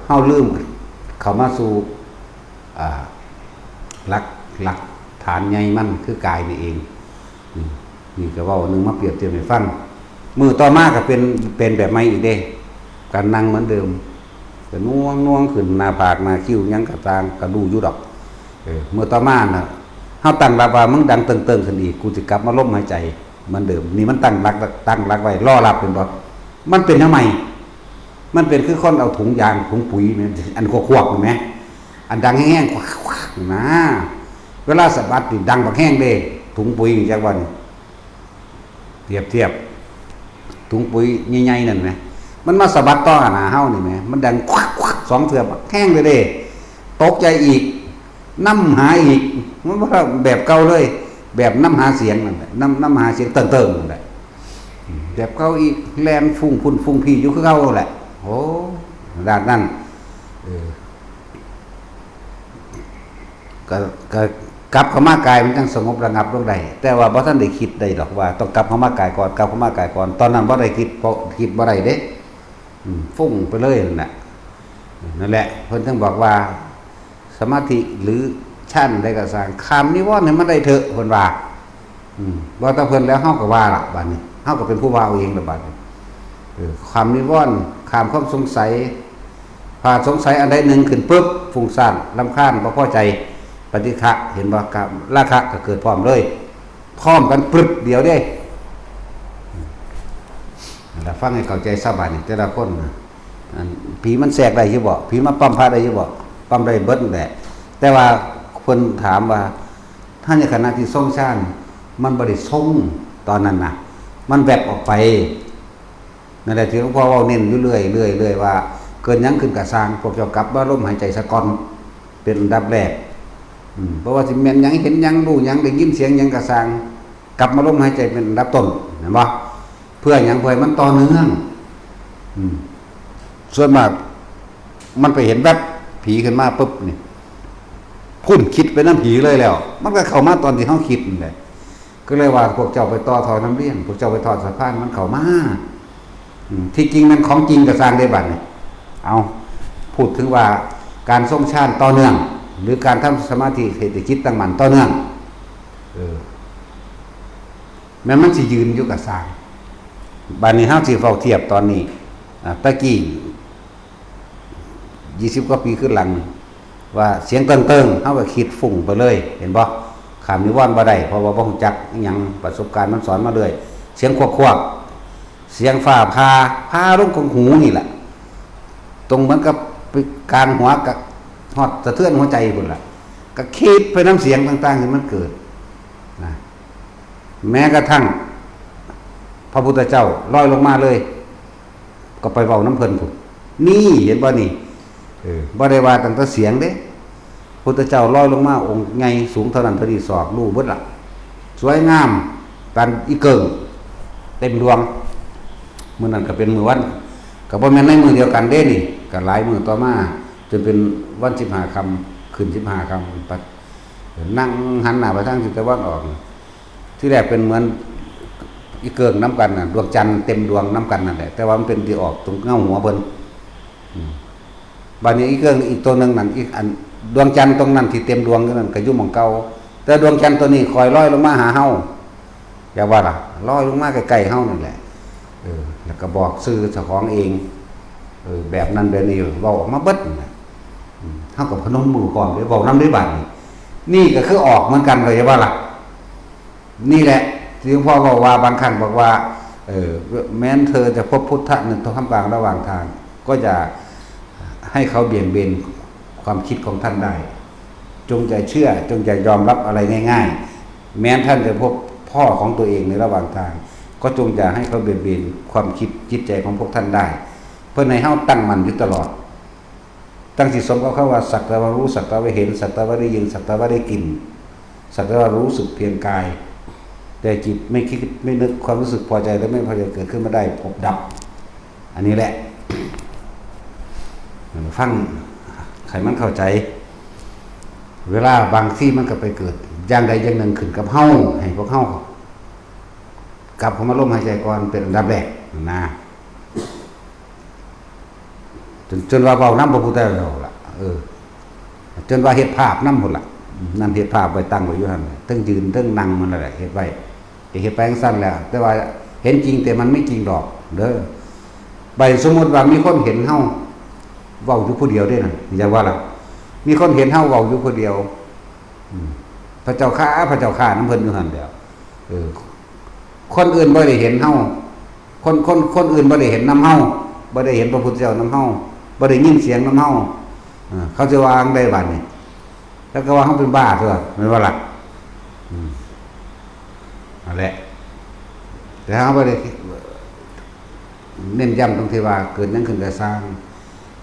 เฮาลืมเข้ามาสู่ อ่า หลัก หลักฐานใหญ่มันคือกายนี่เอง นี่ นี่ก็เว้าหนึ่งมาเปรียบเทียบให้ฟัง มื้อต่อมาก็เป็น เป็นแบบใหม่อีกเด้ การนั่งเหมือนเดิม ก็น่วงน่วงขึ้นหน้าผากหน้าคิ้วหยังก็ตาง ก็รู้อยู่ดอก เออ มื้อต่อมาน่ะ เฮาตั้งหลักว่ามึงดังเติ่งๆขึ้นอีก กูสิกลับมาลมหายใจเหมือนเดิม นี่มันตั้งหลัก ตั้งหลักไว้รอรับเป็นบ่ มันเป็นทำไม มันเป็นคือคนเอาถุงยาง ถุงปุ๋ยแม่น อันควักๆนี่แหม อันดังแฮงๆ ควักๆนะ เวลาสะบัดนี่ดังบักแฮงเด้ ถุงปุ๋ยนี่จักว่านี่ เปรียบเทียบ ถุงปุ๋ยใหญ่ๆนั่นแหม มันมาสะบัดต่อหน้าเฮานี่แหม มันดังควักๆสองเทื่อบักแฮงเลยเด้ ตกใจอีก นำหาอีก มันบ่แบบเก่าเลย แบบนำหาเสียงนั่นแหละ นำ นำหาเสียงเติ่งๆนั่นแหละ แบบเก่าอีก แล่นฟุ้งพุ้นฟุ้งพี้อยู่คือเก่าแหละ โอ้ ด้านนั้น เออ ก็ ก็กลับเข้ามากายมันจั่งสงบระงับลงได้ แต่ว่าบ่ทันได้คิดได้ดอกว่าต้องกลับเข้ามากายก่อน กลับเข้ามากายก่อน ตอนนั้นบ่ได้คิด เพราะคิดบ่ได้เด้ อืม ฟุ้งไปเลยนั่นแหละ นั่นแหละ เพิ่นถึงบอกว่า สมาธิหรือฌานใดก็ซ่าง ข้ามนิวรณ์ให้มันได้เถอะ เพิ่นว่า อืม ว่าแต่เพิ่นแล้ว เฮาก็ว่าล่ะ บัดนี้ เฮาก็เป็นผู้ว่าเอาเองล่ะ บัดนี้ เออ ข้ามนิวรณ์ ข้ามความสงสัย ถ้าสงสัยอันใดหนึ่งขึ้นปุ๊บ ฟุ้งซ่าน รำคาญ บ่พอใจ ปฏิฆะ เห็นบ่ กะ ราคะก็เกิดพร้อมเลย พร้อมกันปรึบเดียวเด้ แล้วฟังให้เข้าใจซะ บัดนี้ แต่ละคนนะ อัน ผีมันแทรกได้อยู่บ่ ผีมาปั๊มพระได้อยู่บ่ ปั๊มได้เบิดนั่นแหละ แต่ว่าเพิ่นถามว่า ถ้าในขณะที่ทรงฌาน มันบ่ได้ทรงตอนนั้นนะ มันแวบออกไป นั่นแหละที่หลวงพ่อเว้าเน้นอยู่เรื่อยๆเรื่อยๆว่า เกิดหยังขึ้นก็ซ่าง พวกเจ้ากลับมาลมหายใจซะก่อน เป็นอันดับแรก อืม เพราะว่าสิแม่นหยัง เห็นหยัง รู้หยัง ได้ยินเสียงหยังก็ซ่าง กลับมาลมหายใจเป็นอันดับต้น เห็นบ่ เพื่อหยัง เพื่อให้มันต่อเนื่อง อืม ส่วนมาก มันไปเห็นแวบ ผีขึ้นมาปุ๊บนี่ พุ้น คิดไปนำผีเลยแล้ว มันก็เข้ามาตอนที่เฮาคิดนั่นแหละ ก็เลยว่าพวกเจ้าไปต่อท่อน้ำเลี้ยง พวกเจ้าไปทอดสะพานมันเข้ามา อืม ที่จริงมันของจริงก็ซ่างได้ บัดนี้ เอา พูดถึงว่าการทรงฌานต่อเนื่อง หรือการทำสมาธิให้จิตตั้งมั่นต่อเนื่อง เออ แม้มันสิยืนอยู่ก็ซ่าง บัดนี้เฮาสิเฝ้าเทียบตอนนี้ อ่า ตะกี้ ยี่สิบกว่าปีขึ้นหลัง ว่าเสียงเติ่งๆ เฮาก็คิดฟุ้งไปเลย เห็นบ่ ข้ามนิวรณ์บ่ได้ เพราะว่าบ่ฮู้จักอิหยัง ประสบการณ์มันสอนมาเรื่อย เสียงควกๆ เสียงฟ้าผ่า ผ่าลงกลางหูนี่แหละ ตรงเหมือนกับกลางหัว กะฮอดสะเทือนหัวใจพุ้นล่ะ ก็คิดไปนำเสียงต่างๆที่มันเกิด นะ แม้กระทั่ง พระพุทธเจ้าลอยลงมาเลย ก็ไปเว้านำเพิ่นพุ้น นี่ เห็นบ่นี่ เออ บ่ได้ว่าตั้งแต่เสียงเด้ พุทธเจ้าลอยลงมาองค์ใหญ่สูงเท่านั้นเท่านี้ศอก ฮู้เบิดล่ะ สวยงาม ปานอีเกิ่ง เต็มดวง มื้อนั้นก็เป็นมื้อวัน ก็บ่แม่นในมื้อเดียวกันเด้นี่ ก็หลายมื้อต่อมา จนเป็นวันสิบห้าค่ำ ขึ้นสิบห้าค่ำ ปัด นั่งหันหน้าไปทางทิศตะวันออก ที่แรกเป็นเหมือนอีเกิ่งนำกันน่ะ ดวงจันทร์เต็มดวงนำกันนั่นแหละ แต่ว่ามันเป็นที่ออกตรงเงาหัวเพิ่น อืม บัดนี้อีเกิ่งอีกตัวหนึ่งนั่น อีกอัน ดวงจันทร์ตรงนั้นที่เต็มดวงอยู่นั่นก็อยู่หม่องเก่า แต่ดวงจันทร์ตัวนี้ค่อยลอยลงมาหาเฮา อย่าว่าล่ะ ลอยลงมาใกล้ๆเฮานั่นแหละ เออ แล้วก็บอกชื่อเจ้าของเอง เออ แบบนั้นแบบนี้ เว้าออกมาเบิดนั่นแหละ อืม เฮาก็พนมมือพร้อมเด้ เว้านำเด้ บัดนี้ นี่ก็คือออกเหมือนกัน เข้าใจบ่ล่ะ นี่แหละที่หลวงพ่อบอกว่า บางครั้งบอกว่า เออ แม้นเธอจะพบพุทธะในท่ามกลางระหว่างทาง ก็อย่าให้เขาเบี่ยงเบนความคิดของท่านได้ จงอย่าเชื่อ จงอย่ายอมรับอะไรง่ายๆ แม้ท่านจะพบพ่อของตัวเองในระหว่างทาง ก็จงอย่าให้เขาเบียดเบียนความคิดจิตใจของพวกท่านได้ เพื่อให้เฮาตั้งมั่นอยู่ตลอด ตั้งสิสมกับคำว่า สักแต่ว่ารู้ สักแต่ว่าเห็น สักแต่ว่าได้ยิน สักแต่ว่าได้กลิ่น สักแต่ว่ารู้สึกเพียงกาย แต่จิตไม่คิดไม่นึก ความรู้สึกพอใจและไม่พอใจเกิดขึ้นมาได้ พบดับ อันนี้แหละ ฟังให้มันเข้าใจ เวลาบางทีมันก็ไปเกิดอย่างใดอย่างหนึ่งขึ้นกับเฮา ให้พวกเฮากลับเข้ามาลมหายใจก่อนเป็นอันดับแรกนะ จน จนว่าเว้านำพระพุทธเจ้าล่ะ เออ จนว่าเฮ็ดภาพนำพุ้นล่ะ นั่นเฮ็ดภาพไว้ตั้งไว้อยู่หั่น เทิงยืนเทิงนั่งมันนั่นแหละ เฮ็ดไว้ เฮ็ดไปจั่งซั้นแหละ แต่ว่าเห็นจริงแต่มันไม่จริงดอก เด้อ บัดนี้สมมุติว่ามีคนเห็นเฮาเว้าอยู่ผู้เดียวเด้นั่น อย่าว่าล่ะ มีคนเห็นเฮาเว้าอยู่ผู้เดียว อืม พระเจ้าข้า พระเจ้าข้านำเพิ่นอยู่หั่นแหล้ว เออ คนอื่นบ่ได้เห็นเฮา คน คน คนอื่นบ่ได้เห็นนำเฮา บ่ได้เห็นพระพุทธเจ้านำเฮา บ่ได้ยินเสียงนำเฮา เออ เขาสิว่าจั่งใดบัดนี้ แล้วก็ว่าเขาเป็นบ้าตัวไม่ว่าหลัก อืมนั่นแหละ แต่เขาไม่ได้เน้นย้ำตรงที่ว่าเกิดหยังขึ้นก็ซ่าง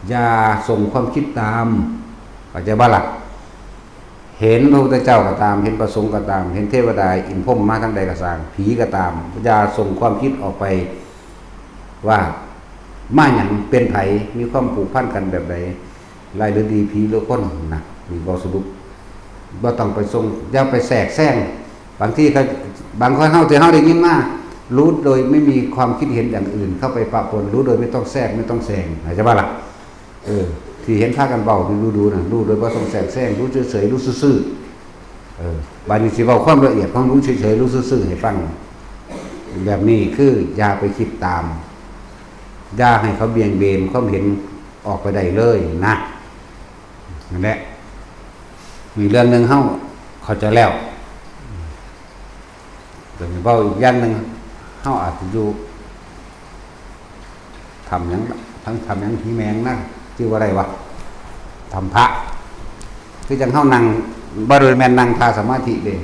อย่าส่งความคิดตามเข้าใจบ่ล่ะ เห็นพระพุทธเจ้าก็ตาม เห็นพระสงฆ์ก็ตาม เห็นเทวดาอินพรหมมาทางใดก็ซ่าง ผีก็ตาม อย่าส่งความคิดออกไป ว่ามาหยังเป็นไผ มีความผูกพันกันแบบใด ร้ายหรือดี ผีหรือคนนะ นี่เว้าสรุป บ่ต้องไปส่ง อย่าไปแทรกแซง บางทีเขา บางคนเฮาที่เฮาได้ยินมา รู้โดยไม่มีความคิดเห็นอย่างอื่นเข้าไปปะปน รู้โดยไม่ต้องแทรกไม่ต้องแซง เข้าใจบ่ล่ะ เออ ที่เห็นพากันเว้าอยู่ดูๆนะ รู้โดยบ่ต้องแทรกแซง รู้เฉยๆ รู้ซื่อๆ เออ บาดนี้สิเว้าความละเอียดของรู้เฉยๆ รู้ซื่อๆ ให้ฟัง แบบนี้คืออย่าไปคิดตาม อย่าให้เขาเบี่ยงเบนความเห็นออกไปได้เลยนะ นั่นแหละ มีเรื่องหนึ่งเฮาเข้าใจแล้ว เดี๋ยวนี้เว้าอีกอย่างหนึ่ง เฮาอาจจะอยู่ ถ้ำหยัง ทั้งถ้ำหยัง ผีแมงนะ ชื่อว่าอะไรวะ ถ้ำพระ คือจังเฮานั่ง บ่ได้แม่นนั่งท่าสมาธิเด้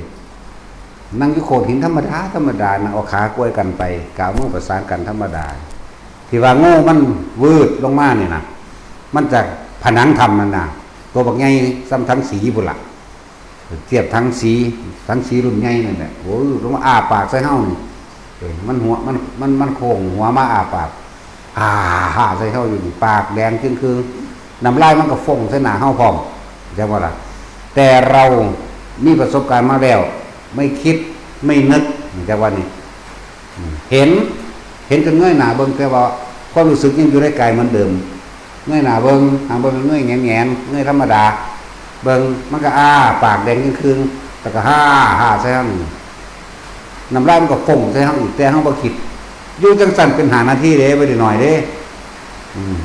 นั่งอยู่โขดหินธรรมดา ธรรมดา นั่งเอาขากวยกันไป กเอามือประสานกันธรรมดา ที่ว่างูมันวืดลงมานี่นะ มันจากผนังถ้ำนั่นน่ะ ตัวบักใหญ่ส่ำถังสีพุ้นล่ะ เทียบถังสี ถังสีรุ่นใหญ่นั่นแหละ โอ้ย ลงมาอ้าปากใส่เฮานี่ เออ มันหัว มัน มัน มันโค้งหัวมาอ้าปาก อ่าฮ่าใส่เฮาอยู่นี่ ปากแดงจึงคือ น้ำลายมันก็ฟงใส่หน้าเฮาพร้อม จักว่าล่ะ แต่เรามีประสบการณ์มาแล้ว ไม่คิด ไม่นึก จักว่านี่ อืม เห็น เห็นจนเงยหน้าเบิ่ง แต่ว่าความรู้สึกยังอยู่ในกายเหมือนเดิม เงยหน้าเบิ่ง หาเบิ่งเงยแหงนๆ เงยธรรมดา เบิ่ง มันก็อ้าปากแดงจึงคืง แล้วก็ฮ่าฮ่าใส่เฮานี่ น้ำลายมันก็ฟงใส่เฮาอีก แต่เฮาบ่คิด อยู่จังซั่นเป็นห้านาทีเด้ บ่ได้น้อยเด้ อืม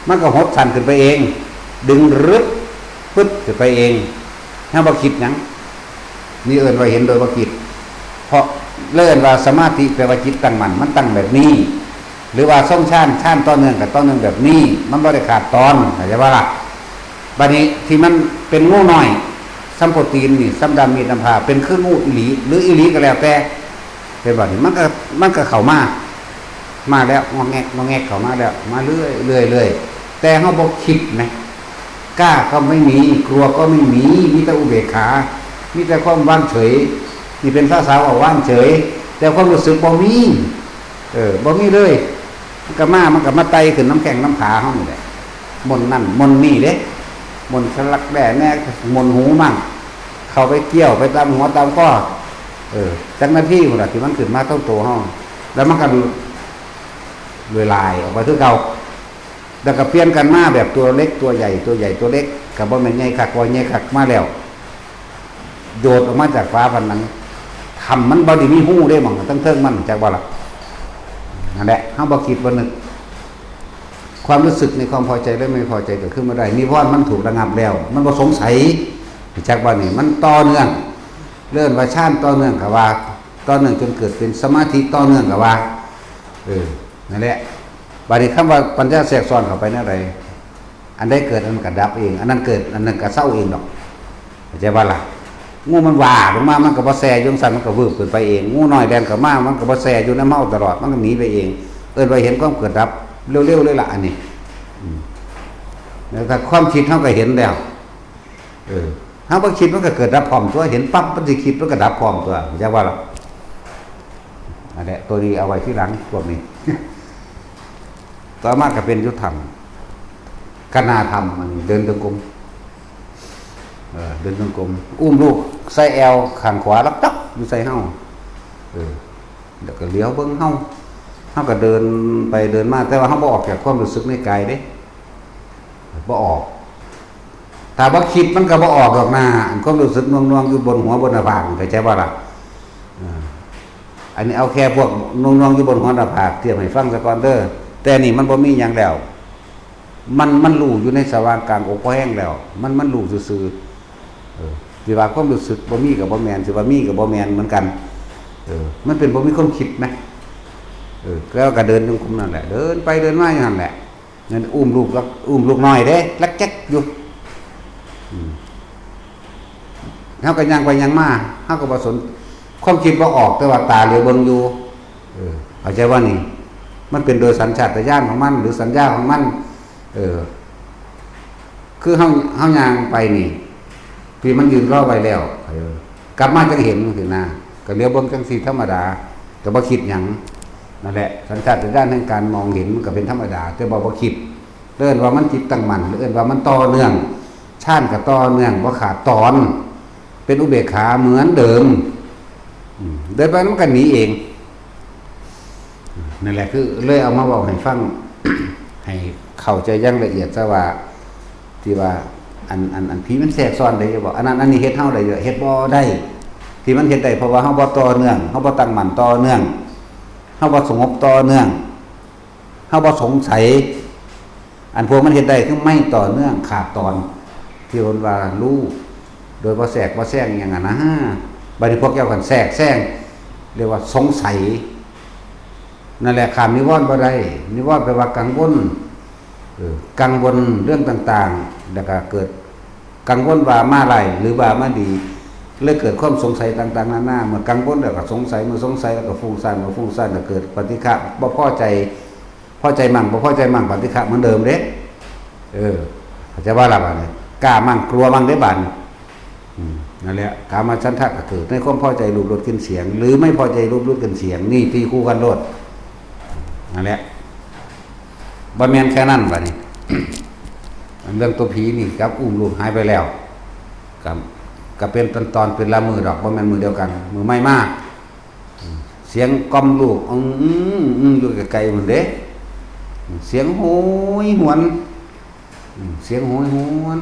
มันก็หดสั้นขึ้นไปเอง ดึงรึดปึ๊ดขึ้นไปเอง เฮาบ่คิดหยัง นี่เอิ้นว่าเห็นโดยบ่คิด เพราะ เลยเอิ้นว่าสมาธิแปลว่าจิตตั้งมั่น มันตั้งแบบนี้ หรือว่าทรงฌาน ฌานต่อเนื่องกับต่อเนื่องแบบนี้ มันบ่ได้ขาดตอน เข้าใจบ่ล่ะ บัดนี้ที่มันเป็นงูน้อย ส่ำโปรตีนนี่ ส่ำด้ามมีดด้ามพร้า เป็นคืองูอีหลี หรืออีหลีก็แล้วแต่ เห็นบ่นี่ มันก็ มันก็เข้ามา มาแล้ว งอแงก งอแงกเข้ามาแล้ว มาเรื่อย เรื่อย เรื่อย แต่เฮาบ่คิดนะ กล้าก็ไม่มี กลัวก็ไม่มี มีแต่อุเบกขา มีแต่ความวางเฉย นี่เป็นภาษาว่าว่างเฉย แต่ความรู้สึกบ่มี เออ บ่มีเลย มันก็มา มันก็มาไต่ขึ้นน้ำแข้งน้ำขาเฮานี่แหละ ม่วนนั่นม่วนนี่เด้ ม่วนสลักแด้แน่ ม่วนหูมั่ง เข้าไปเกี่ยวไปตามหัวตามคอ เออ จักนาทีพุ้นล่ะที่มันขึ้นมาเทิงโตเฮา แล้วมันก็ลอยลายออกไปคือเก่า แล้วก็เปลี่ยนกันมาแบบตัวเล็กตัวใหญ่ ตัวใหญ่ตัวเล็ก ก็บ่แม่นใหญ่คัก บ่ใหญ่คักมาแล้ว โดดออกมาจากฝาผนัง ถ้ำมันบ่ได้มีฮูเด้ หม่องเทิงๆมัน จักบ่ล่ะ นั่นแหละ เฮาบ่คิดบ่นึก ความรู้สึกในความพอใจและไม่พอใจเกิดขึ้นเมื่อใด นิวรณ์มันถูกระงับแล้ว มันบ่สงสัย จักบ่นี่ มันต่อเนื่อง เอิ้นว่าฌานต่อเนื่องก็ว่า ต่อเนื่องจนเกิดเป็นสมาธิต่อเนื่องก็ว่า เออ นั่นแหละ บัดนี้คำว่าปัญญาแทรกซ้อนเข้าไปแนวใด อันใดเกิดอันนั้นก็ดับเอง อันนั้นเกิดอันนั้นก็เซาเองดอก เข้าใจบ่ล่ะ งูมันว่าลงมา มันก็บ่แซ่อยู่จั่งซั้น มันก็วืบขึ้นไปเอง งูน้อยแล่นเข้ามา มันก็บ่แซ่อยู่นำเฮาตลอด มันก็หนีไปเอง เอิ้นว่าเห็นความเกิดดับเร็วๆเลยล่ะ อันนี้ อืม แล้วถ้าความคิดเฮาก็เห็นแล้ว เออ เฮาบ่คิดมันก็เกิดดับพร้อมตัว เห็นปั๊บมันสิคิดมันก็ดับพร้อมตัว เข้าใจบ่ล่ะ อันเนี้ย ตัวนี้เอาไว้ทีหลัง พวกนี้ ต่อมาก็เป็นอยู่ถ้ำ คณาธรรม อันนี้ เดินจงกรม เออ เดินจงกรม อุ้มลูกใส่แอวข้างขวา ลักตักอยู่ใส่เฮา เออ แล้วก็เหลียวเบิ่งเฮา เฮาก็เดินไปเดินมา แต่ว่าเฮาบ่ออกจากความรู้สึกในกายเด้ บ่ออก ถ้าบ่คิดมันก็บ่ออกดอกนะ อันความรู้สึกหน่วงๆอยู่บนหัวบนหน้าผาก เข้าใจบ่ล่ะ อ่า อันนี้เอาแค่พวกหน่วงๆอยู่บนหัวหน้าผากเทียบให้ฟังซะก่อนเด้อ แต่นี่มันบ่มีหยังแล้ว มัน มันรู้อยู่ในสว่างกลางอกพอแฮงแล้ว มัน มันรู้ซื่อๆ เออ สิว่าความรู้สึกบ่มีก็บ่แม่น สิว่ามีก็บ่แม่นเหมือนกัน เออ มันเป็นบ่มีความคิดนะ เออ แล้วก็เดินจงกรมนั่นแหละ เดินไปเดินมาอยู่นั่นแหละ นั่นอุ้มลูก อุ้มลูกน้อยเด้ ลักแจ๊กอยู่ อืม เฮาก็ย่างไปย่างมา เฮาก็บ่สน ความคิดบ่ออก แต่ว่าตาเหลียวเบิ่งอยู่ เออ เข้าใจบ่นี่ มันเป็นโดยสัญชาตญาณของมัน หรือสัญญาของมัน เออ คือเฮา เฮาย่างไปนี่ ที่มันยืนรอไว้แล้ว เออ กลับมาจั่งเห็นจั่งซี้นะ ก็เหลียวเบิ่งจั่งซี้ธรรมดา ก็บ่คิดหยัง นั่นแหละ สัญชาตญาณแห่งการมองเห็นมันก็เป็นธรรมดา แต่ว่าบ่คิด เอิ้นว่ามันจิตตั้งมั่น เอิ้นว่ามันต่อเนื่อง ฌานก็ต่อเนื่อง บ่ขาดตอน เป็นอุเบกขาเหมือนเดิม อืม เดินไปมันก็หนีเอง นั่นแหละคือเลยเอามาเว้าให้ฟัง ให้เข้าใจอย่างละเอียดซะว่า ที่ว่า อัน อัน อันผีมันแทรกซ้อนได้อยู่บ่ อันนั้นอันนี้เฮ็ดเฮาได้อยู่ เฮ็ดบ่ได้ ที่มันเฮ็ดได้เพราะว่าเฮาบ่ต่อเนื่อง เฮาบ่ตั้งมั่นต่อเนื่อง เฮาบ่สงบต่อเนื่อง เฮาบ่สงสัย อันพวกมันเฮ็ดได้คือไม่ต่อเนื่องขาดตอน ที่เพิ่นว่ารู้ โดยบ่แทรกบ่แซงอิหยังอะนะ บัดนี้พวกเจ้ากันแทรกแซง เรียกว่าสงสัย นั่นแหละข้ามนิวรณ์บ่ได้ นิวรณ์แปลว่ากังวล เออ กังวลเรื่องต่างๆ แล้วก็เกิดกังวลว่ามาร้ายหรือว่ามาดี เลยเกิดความสงสัยต่างๆ นานา เมื่อกังวลแล้วก็สงสัย เมื่อสงสัยแล้วก็ฟุ้งซ่าน เมื่อฟุ้งซ่านก็เกิดปฏิฆะ บ่พอใจ พอใจมั่ง บ่พอใจมั่ง ปฏิฆะเหมือนเดิมเด้ เออ เข้าใจบ่ล่ะบาดนี้ กล้ามั่ง กลัวมั่งเด้บาดนี้ อืม นั่นแหละ กามฉันทะก็เกิดในความพอใจรูปรสกลิ่นเสียง หรือไม่พอใจรูปรสกลิ่นเสียง นี่ตีคู่กันโลด นั่นแหละ บ่แม่นแค่นั้นบาดนี้ อันเรื่องตัวผีนี่กับอุ้มลูกหายไปแล้ว ก็ ก็เป็นตอนๆ เป็นละมื้อดอก บ่แม่นมื้อเดียวกัน มื้อใหม่มา เสียงกล่อมลูก อึ้ง อึ้ง อึ้ง อยู่ไกลๆ พุ้นเด้ เสียงโหยหวน อืม เสียงโหยหวน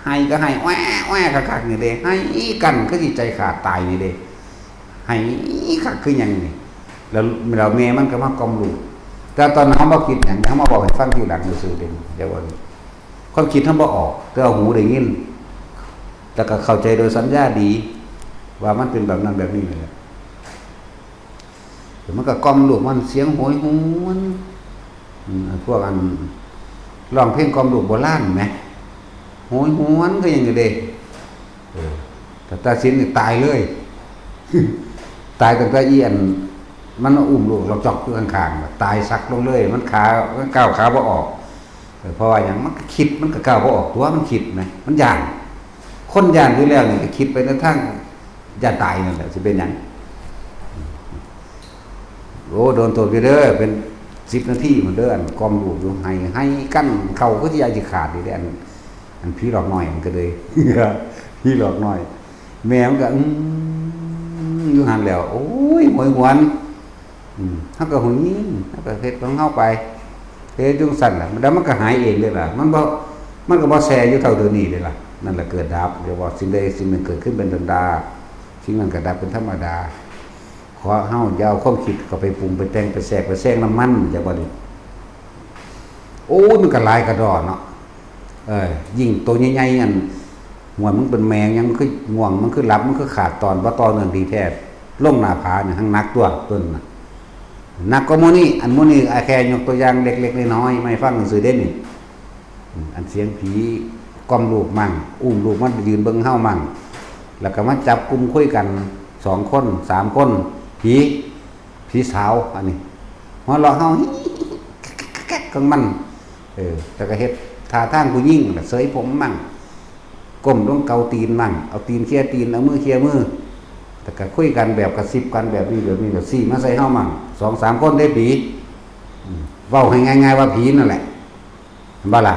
ไห้ก็ไห้ แอ้ แอ้ คักๆ นี่เด้ ไห้กัน คือสิใจขาดตายนี่เด้ ไห้คักคือหยังนี่ แล้ว แล้วแม่มันก็มากล่อมลูก แต่ตอนนั้นเฮาบ่คิดหยัง เฮามาบอกให้ฟังทีหลังซื่อๆ เด้ เดี๋ยวว่า ความคิดเฮาบ่ออก แต่ว่าหูได้ยิน แล้วก็เข้าใจโดยสัญญาดี ว่ามันเป็นแบบนั้นแบบนี้นั่นแหละ มันก็กล่อมลูกมันเสียงโหยหวน อืม พวกอันร้องเพลงกล่อมลูกโบราณแหม โหยหวนก็ยังอยู่เด้ เออ แต่ตาสินนี่ตายเลย ตายตั้งแต่อีอัน มันอุ้มลูกเราจอกอยู่ข้างๆ ตายสักลงเลย มันขา มันก้าวขาบ่ออก เออ เพราะว่าหยัง มันก็คิด มันก็ก้าวบ่ออก ตัวมันคิดนะ มันย้าน คนย้านอยู่แล้วนี่ก็คิดไปในทางย้านตายนั่นแหละ สิเป็นหยัง โอ้ โดนโทษอยู่เด้อ เป็นสิบนาทีพุ้นเด้อ อันกล่อมลูกอยู่ ไห้ ไห้กัน เข้าคือสิอยากสิขาดอยู่เด้ อัน อันผีหลอกน้อยมันก็เลย ผีหลอกน้อย แม่มันก็ อืม อยู่หั่นแล้ว โอ้ย โหยหวน อืม เฮาก็หงุดหงิด เฮาก็เฮ็ดของเฮาไป เฮ็ดจั่งซั้นล่ะ แล้วมันก็หายเองเด้ล่ะ มันบ่ มันก็บ่แซ่อยู่เท่าเดี๋ยวนี้เด้ล่ะ นั่นแหละเกิดดับ เรียกว่าสิ่งใดสิ่งหนึ่งเกิดขึ้นเป็นธรรมดา สิ่งนั้นก็ดับเป็นธรรมดา ขอเฮาอย่าเอาความคิดเข้าไปปรุงไปแต่งไปแทรกไปแซงนำมัน อย่าบ่ดี โอ้ย มันก็หลายกะด้อเนาะ เออ ยิ่งโตใหญ่ๆ อัน หวยมันเป็นแมงหยัง มันคือง่วง มันคือหลับ มันคือขาดตอน บ่ต่อเนื่องดีแท้ ลงหน้าผานี่แฮ่งหนักตั๊ว ต้นน่ะ หนักกว่าหมู่นี้ อันหมู่นี้ อ่ะ แค่ยกตัวอย่างเล็กๆ น้อยๆ มาให้ฟังซื่อๆ เด้นี่ อืม อันเสียงผีกล่อมลูกมั่ง อุ้มลูกมายืนเบิ่งเฮามั่ง แล้วก็มาจับกลุ่มคุยกัน สองคน สามคน ผี ผีสาว อันนี้ หัวเราะเฮา ของมัน เออ แล้วก็เฮ็ดท่าทางผู้หญิง แล้วเสยผมมั่ง ก้มลงเกาตีนมั่ง เอาตีนเคลียร์ตีน เอามือเคลียร์มือ แล้วก็คุยกันแบบกระซิบกันแบบนี้แบบนี้ แบบซี้มาใส่เฮามั่ง สองสามคนเด้ผี อืม เว้าให้ง่ายๆ ว่าผีนั่นแหละ เห็นบ่ล่ะ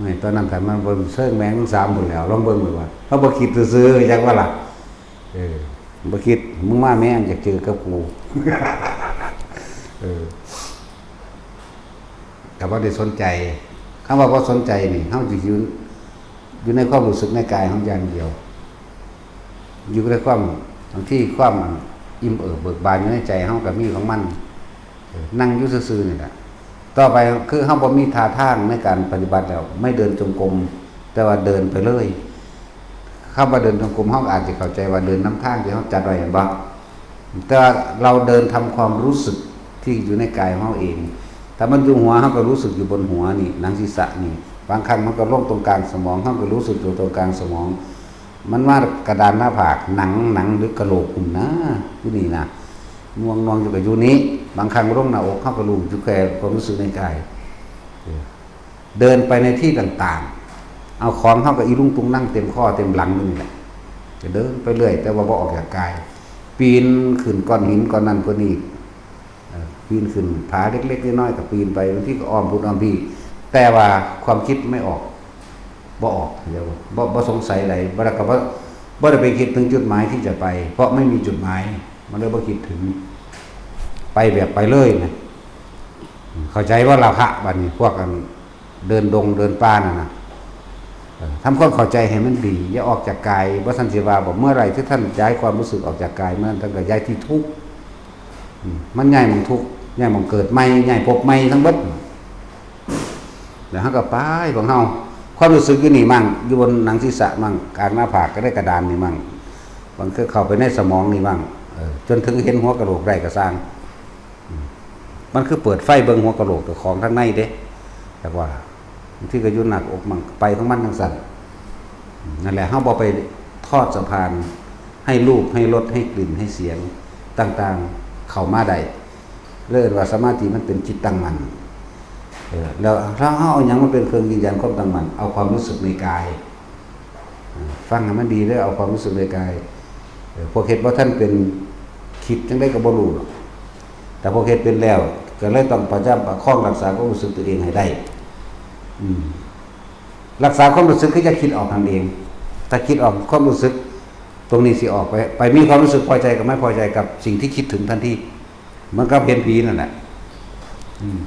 นี่ ตอนนั้นถ้ามันบ่เซิงแมงมันสามพุ้นแล้ว ลองเบิ่งดูว่า เฮาบ่คิดซื่อๆ จักว่าล่ะ เออ บ่คิด มึงมาแม่งอยากเจอกับกู เออ แต่ว่าได้สนใจ คำว่าบ่สนใจนี่ เฮาสิอยู่ อยู่ในความรู้สึกในกายของอย่างเดียว อยู่ในความ บางทีความอิ่มเอิบเบิกบานอยู่ในใจเฮาก็มีของมัน เออ นั่งอยู่ซื่อๆ นี่แหละ ต่อไปคือเฮาบ่มีท่าทางในการปฏิบัติแล้ว ไม่เดินจงกรม แต่ว่าเดินไปเลย คำว่าเดินจงกรม เฮาอาจจะเข้าใจว่าเดินนำทางที่เฮาจัดไว้ เห็นบ่ แต่ว่าเราเดินทำความรู้สึกที่อยู่ในกายของเฮาเอง ถ้ามันอยู่หัว เฮาก็รู้สึกอยู่บนหัวนี่ หนังศีรษะนี่ บางครั้งมันก็ลงตรงกลางสมอง เฮาก็รู้สึกอยู่ตรงกลางสมอง มันว่ากระดานหน้าผาก หนัง หนังหรือกะโหลกพุ้นนะ อยู่นี่นะ หน่วงๆอยู่ก็อยู่นี้ บางครั้งลงหน้าอก เฮาก็รู้อยู่แค่ความรู้สึกในกาย เออ เดินไปในที่ต่างๆ เอาของเฮาก็อีลุงตุงนั่งเต็มข้อเต็มหลังอยู่นี่แหละ ก็เดินไปเรื่อย แต่ว่าบ่ออกจากกาย ปีนขึ้นก้อนหินก้อนนั้นก้อนนี้ เอ่อ ปีนขึ้นผาเล็กๆน้อยๆก็ปีนไป บางทีก็อ้อมพุ้นอ้อมพี้ แต่ว่าความคิดไม่ออก บ่ออก เดี๋ยว บ่ บ่สงสัยใด บ่ แล้วก็บ่ บ่ได้ไปคิดถึงจุดหมายที่จะไป เพราะไม่มีจุดหมาย มันเลยบ่คิดถึง ไปแบบไปเลยนะ เข้าใจว่าเราคะ บัดนี้พวกกันเดินดงเดินป่านั่นนะ เอ่อ ทำความเข้าใจให้มันดี อย่าออกจากกาย บ่ซั้นสิว่า บอกเมื่อไหร่ที่ท่านย้ายความรู้สึกออกจากกาย เมื่อนั้นท่านก็ย้ายที่ทุกข์ อืม มันย้ายหม่องทุกข์ ย้ายหม่องเกิดใหม่ ย้ายภพใหม่ทั้งเบิด แล้วเฮาก็ไปของเฮา ความรู้สึกอยู่นี่มั่ง อยู่บนหนังศีรษะมั่ง กลางหน้าผากก็ได้ กระดานนี่มั่ง บางเทื่อเข้าไปในสมองนี่มั่ง เออ จนถึงเห็นหัวกะโหลกได้ก็ซ่าง อืม มันคือเปิดไฟเบิ่งหัวกะโหลกกับของข้างในเด้ แต่ว่าบางทีก็อยู่หน้าอกมั่ง ไปของมันจั่งซั้น อืม นั่นแหละ เฮาบ่ไปทอดสะพานให้รูป ให้รส ให้กลิ่น ให้เสียงต่างๆ เข้ามาได้ เลยเอิ้นว่าสมาธิมันเป็นจิตตั้งมั่น เออ แล้วถ้าเฮาเอาหยังมาเป็นเครื่องยืนยันความตั้งมั่น เอาความรู้สึกในกาย ฟังให้มันดีเด้อ เอาความรู้สึกในกาย เออ พวกเฮ็ดบ่ทันเป็น คิดจั่งใดก็บ่รู้หรอก แต่พวกเฮ็ดเป็นแล้ว ก็เลยต้องประคับประคองรักษาความรู้สึกตัวเองให้ได้ อืม รักษาความรู้สึกคือจะคิดออกนั่นเอง ถ้าคิดออกความรู้สึกตรงนี้สิออกไป ไปมีความรู้สึกพอใจกับไม่พอใจกับสิ่งที่คิดถึงทันที เหมือนกับเห็นผีนั่นแหละ อืม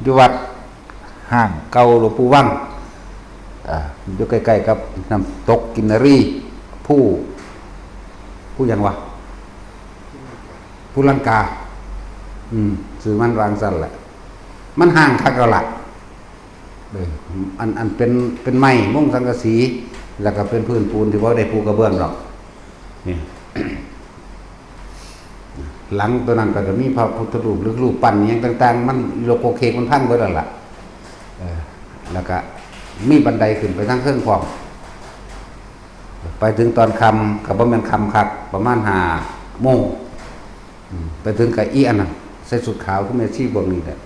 อยู่วัดห้างเก่าหลวงปู่วัง อ่า อยู่ใกล้ๆกับน้ำตกกินนารี ภู ภูหยังวะ ภูลังกา อืม ชื่อมันว่าจั่งซั้นแหละ มันห้างคักแล้วล่ะ เออ อัน อันเป็น เป็นไม้มุงสังกะสี แล้วก็เป็นพื้นปูนที่บ่ได้ปูกระเบื้องดอก นี่ หลังตัวนั้นก็จะมีพระพุทธรูปหรือรูปปั้นอิหยังต่างๆ มันโลโกเคกมันพังเบิดแล้วล่ะ เออ แล้วก็มีบันไดขึ้นไปทางเทิงพร้อม ไปถึงตอนค่ำก็บ่แม่นค่ำคัก ประมาณห้าโมง อืม ไปถึงก็อีอันนั้น ใส่ชุดขาวคือแม่ชีพวกนี้แหละ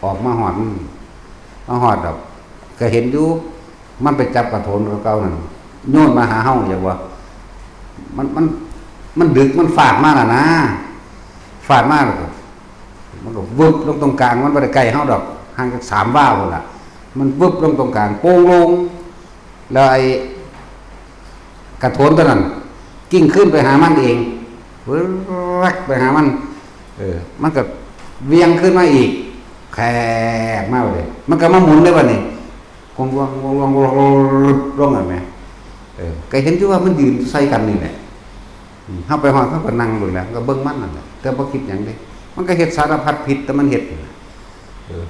ออกมาฮอด มาฮอดดอก ก็เห็นอยู่ มันไปจับกระโถนเก่าๆนั่น โยนมาหาเฮา อยากว่า มัน มัน มันดึก มันฟาดมาน่ะนะ ฟาดมาแล้วก็ มันก็วึบลงตรงกลาง มันบ่ได้ใกล้เฮาดอก ห่างจักสามวาพุ้นล่ะ มันวึบลงตรงกลาง โป่งโล่ง แล้วไอ้กระโถนตัวนั้น กิ้งคืนไปหามันเอง วึบไปหามัน เออ มันก็เหวี่ยงคืนมาอีก แขกมาเลย มันก็มาหมุนได้บัดนี้ กวงๆๆๆๆ ลงหั่นแหม เออ ก็เห็นอยู่ว่ามันยืนใส่กันนี่แหละ อืม เฮาไปฮอดเฮาก็นั่งโลดแหละ ก็เบิ่งมันนั่นแหละ แต่บ่คิดหยังเด้ มันก็เฮ็ดสารพัดผิด แต่มันเฮ็ดนั่นแหละ เออ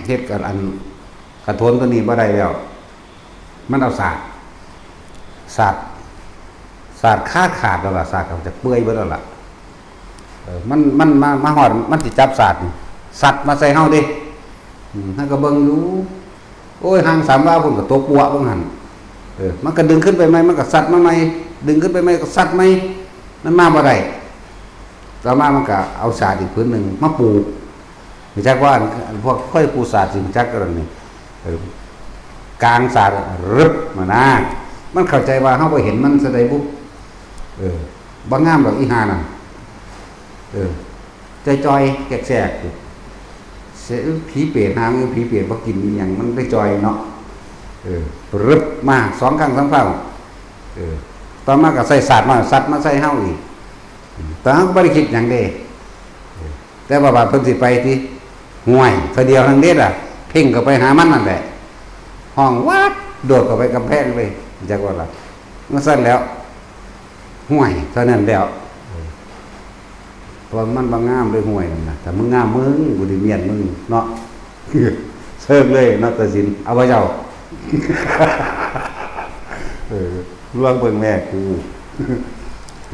เฮ็ดกับอันกระโถนตัวนี้บ่ได้แล้ว มันเอาสาด สาด สาดขาขาดแล้วล่ะ สาดก็จะเปื่อยเบิดแล้วล่ะ เออ มัน มันมา มาฮอด มันสิจับสาดนี่ สัดมาใส่เฮาเด้ อืม เฮาก็เบิ่งอยู่ โอ้ย ห่างสามวาพุ้นก็ตกปัวะว่าหั่น เออ มันก็ดึงขึ้นไปใหม่ มันก็สัดมาใหม่ ดึงขึ้นไปใหม่ก็สัดใหม่ มันมาบ่ได้ ต่อมามันก็เอาสาดอีกผืนหนึ่งมาปู รู้จักว่าอัน อันพวกเคยปูสาดสิรู้จักกันนี่ เออ กางสาดอะ รึบมานะ มันเข้าใจว่าเฮาบ่เห็นมันซะใดบุ เออ บ่งามดอกอีห่านั่น เออ จ่อยๆ แกกๆ อยู่ เสีย ผีเปรตหา มันผีเปรตบ่กินอิหยัง มันได้จ่อยเนาะ เออ รึบมาสองครั้งสามครั้ง เออ ต่อมาก็ใส่สาดมา สัดมาใส่เฮาอีก แต่เฮาก็บ่ได้คิดหยังเด้ เออ แต่ว่าบาดเพิ่นสิไปติ ห่วย เทื่อเดียวทั้งเด้ล่ะ เพ่งเข้าไปหามันนั่นแหละ ฮ้องวัด โดดเข้าไปกำแพงเลย จักว่าล่ะ มันสั่นแล้ว ห่วย เท่านั้นแล้ว เออ เพราะมันบ่งามเลย ห่วยนั่นน่ะ ถ้ามึงงามมึง กูสิเมียนมึงเนาะ เซิงเลย นาฏศิลป์ เอาบ่เจ้า เออ ลองเบิ่งแม่กู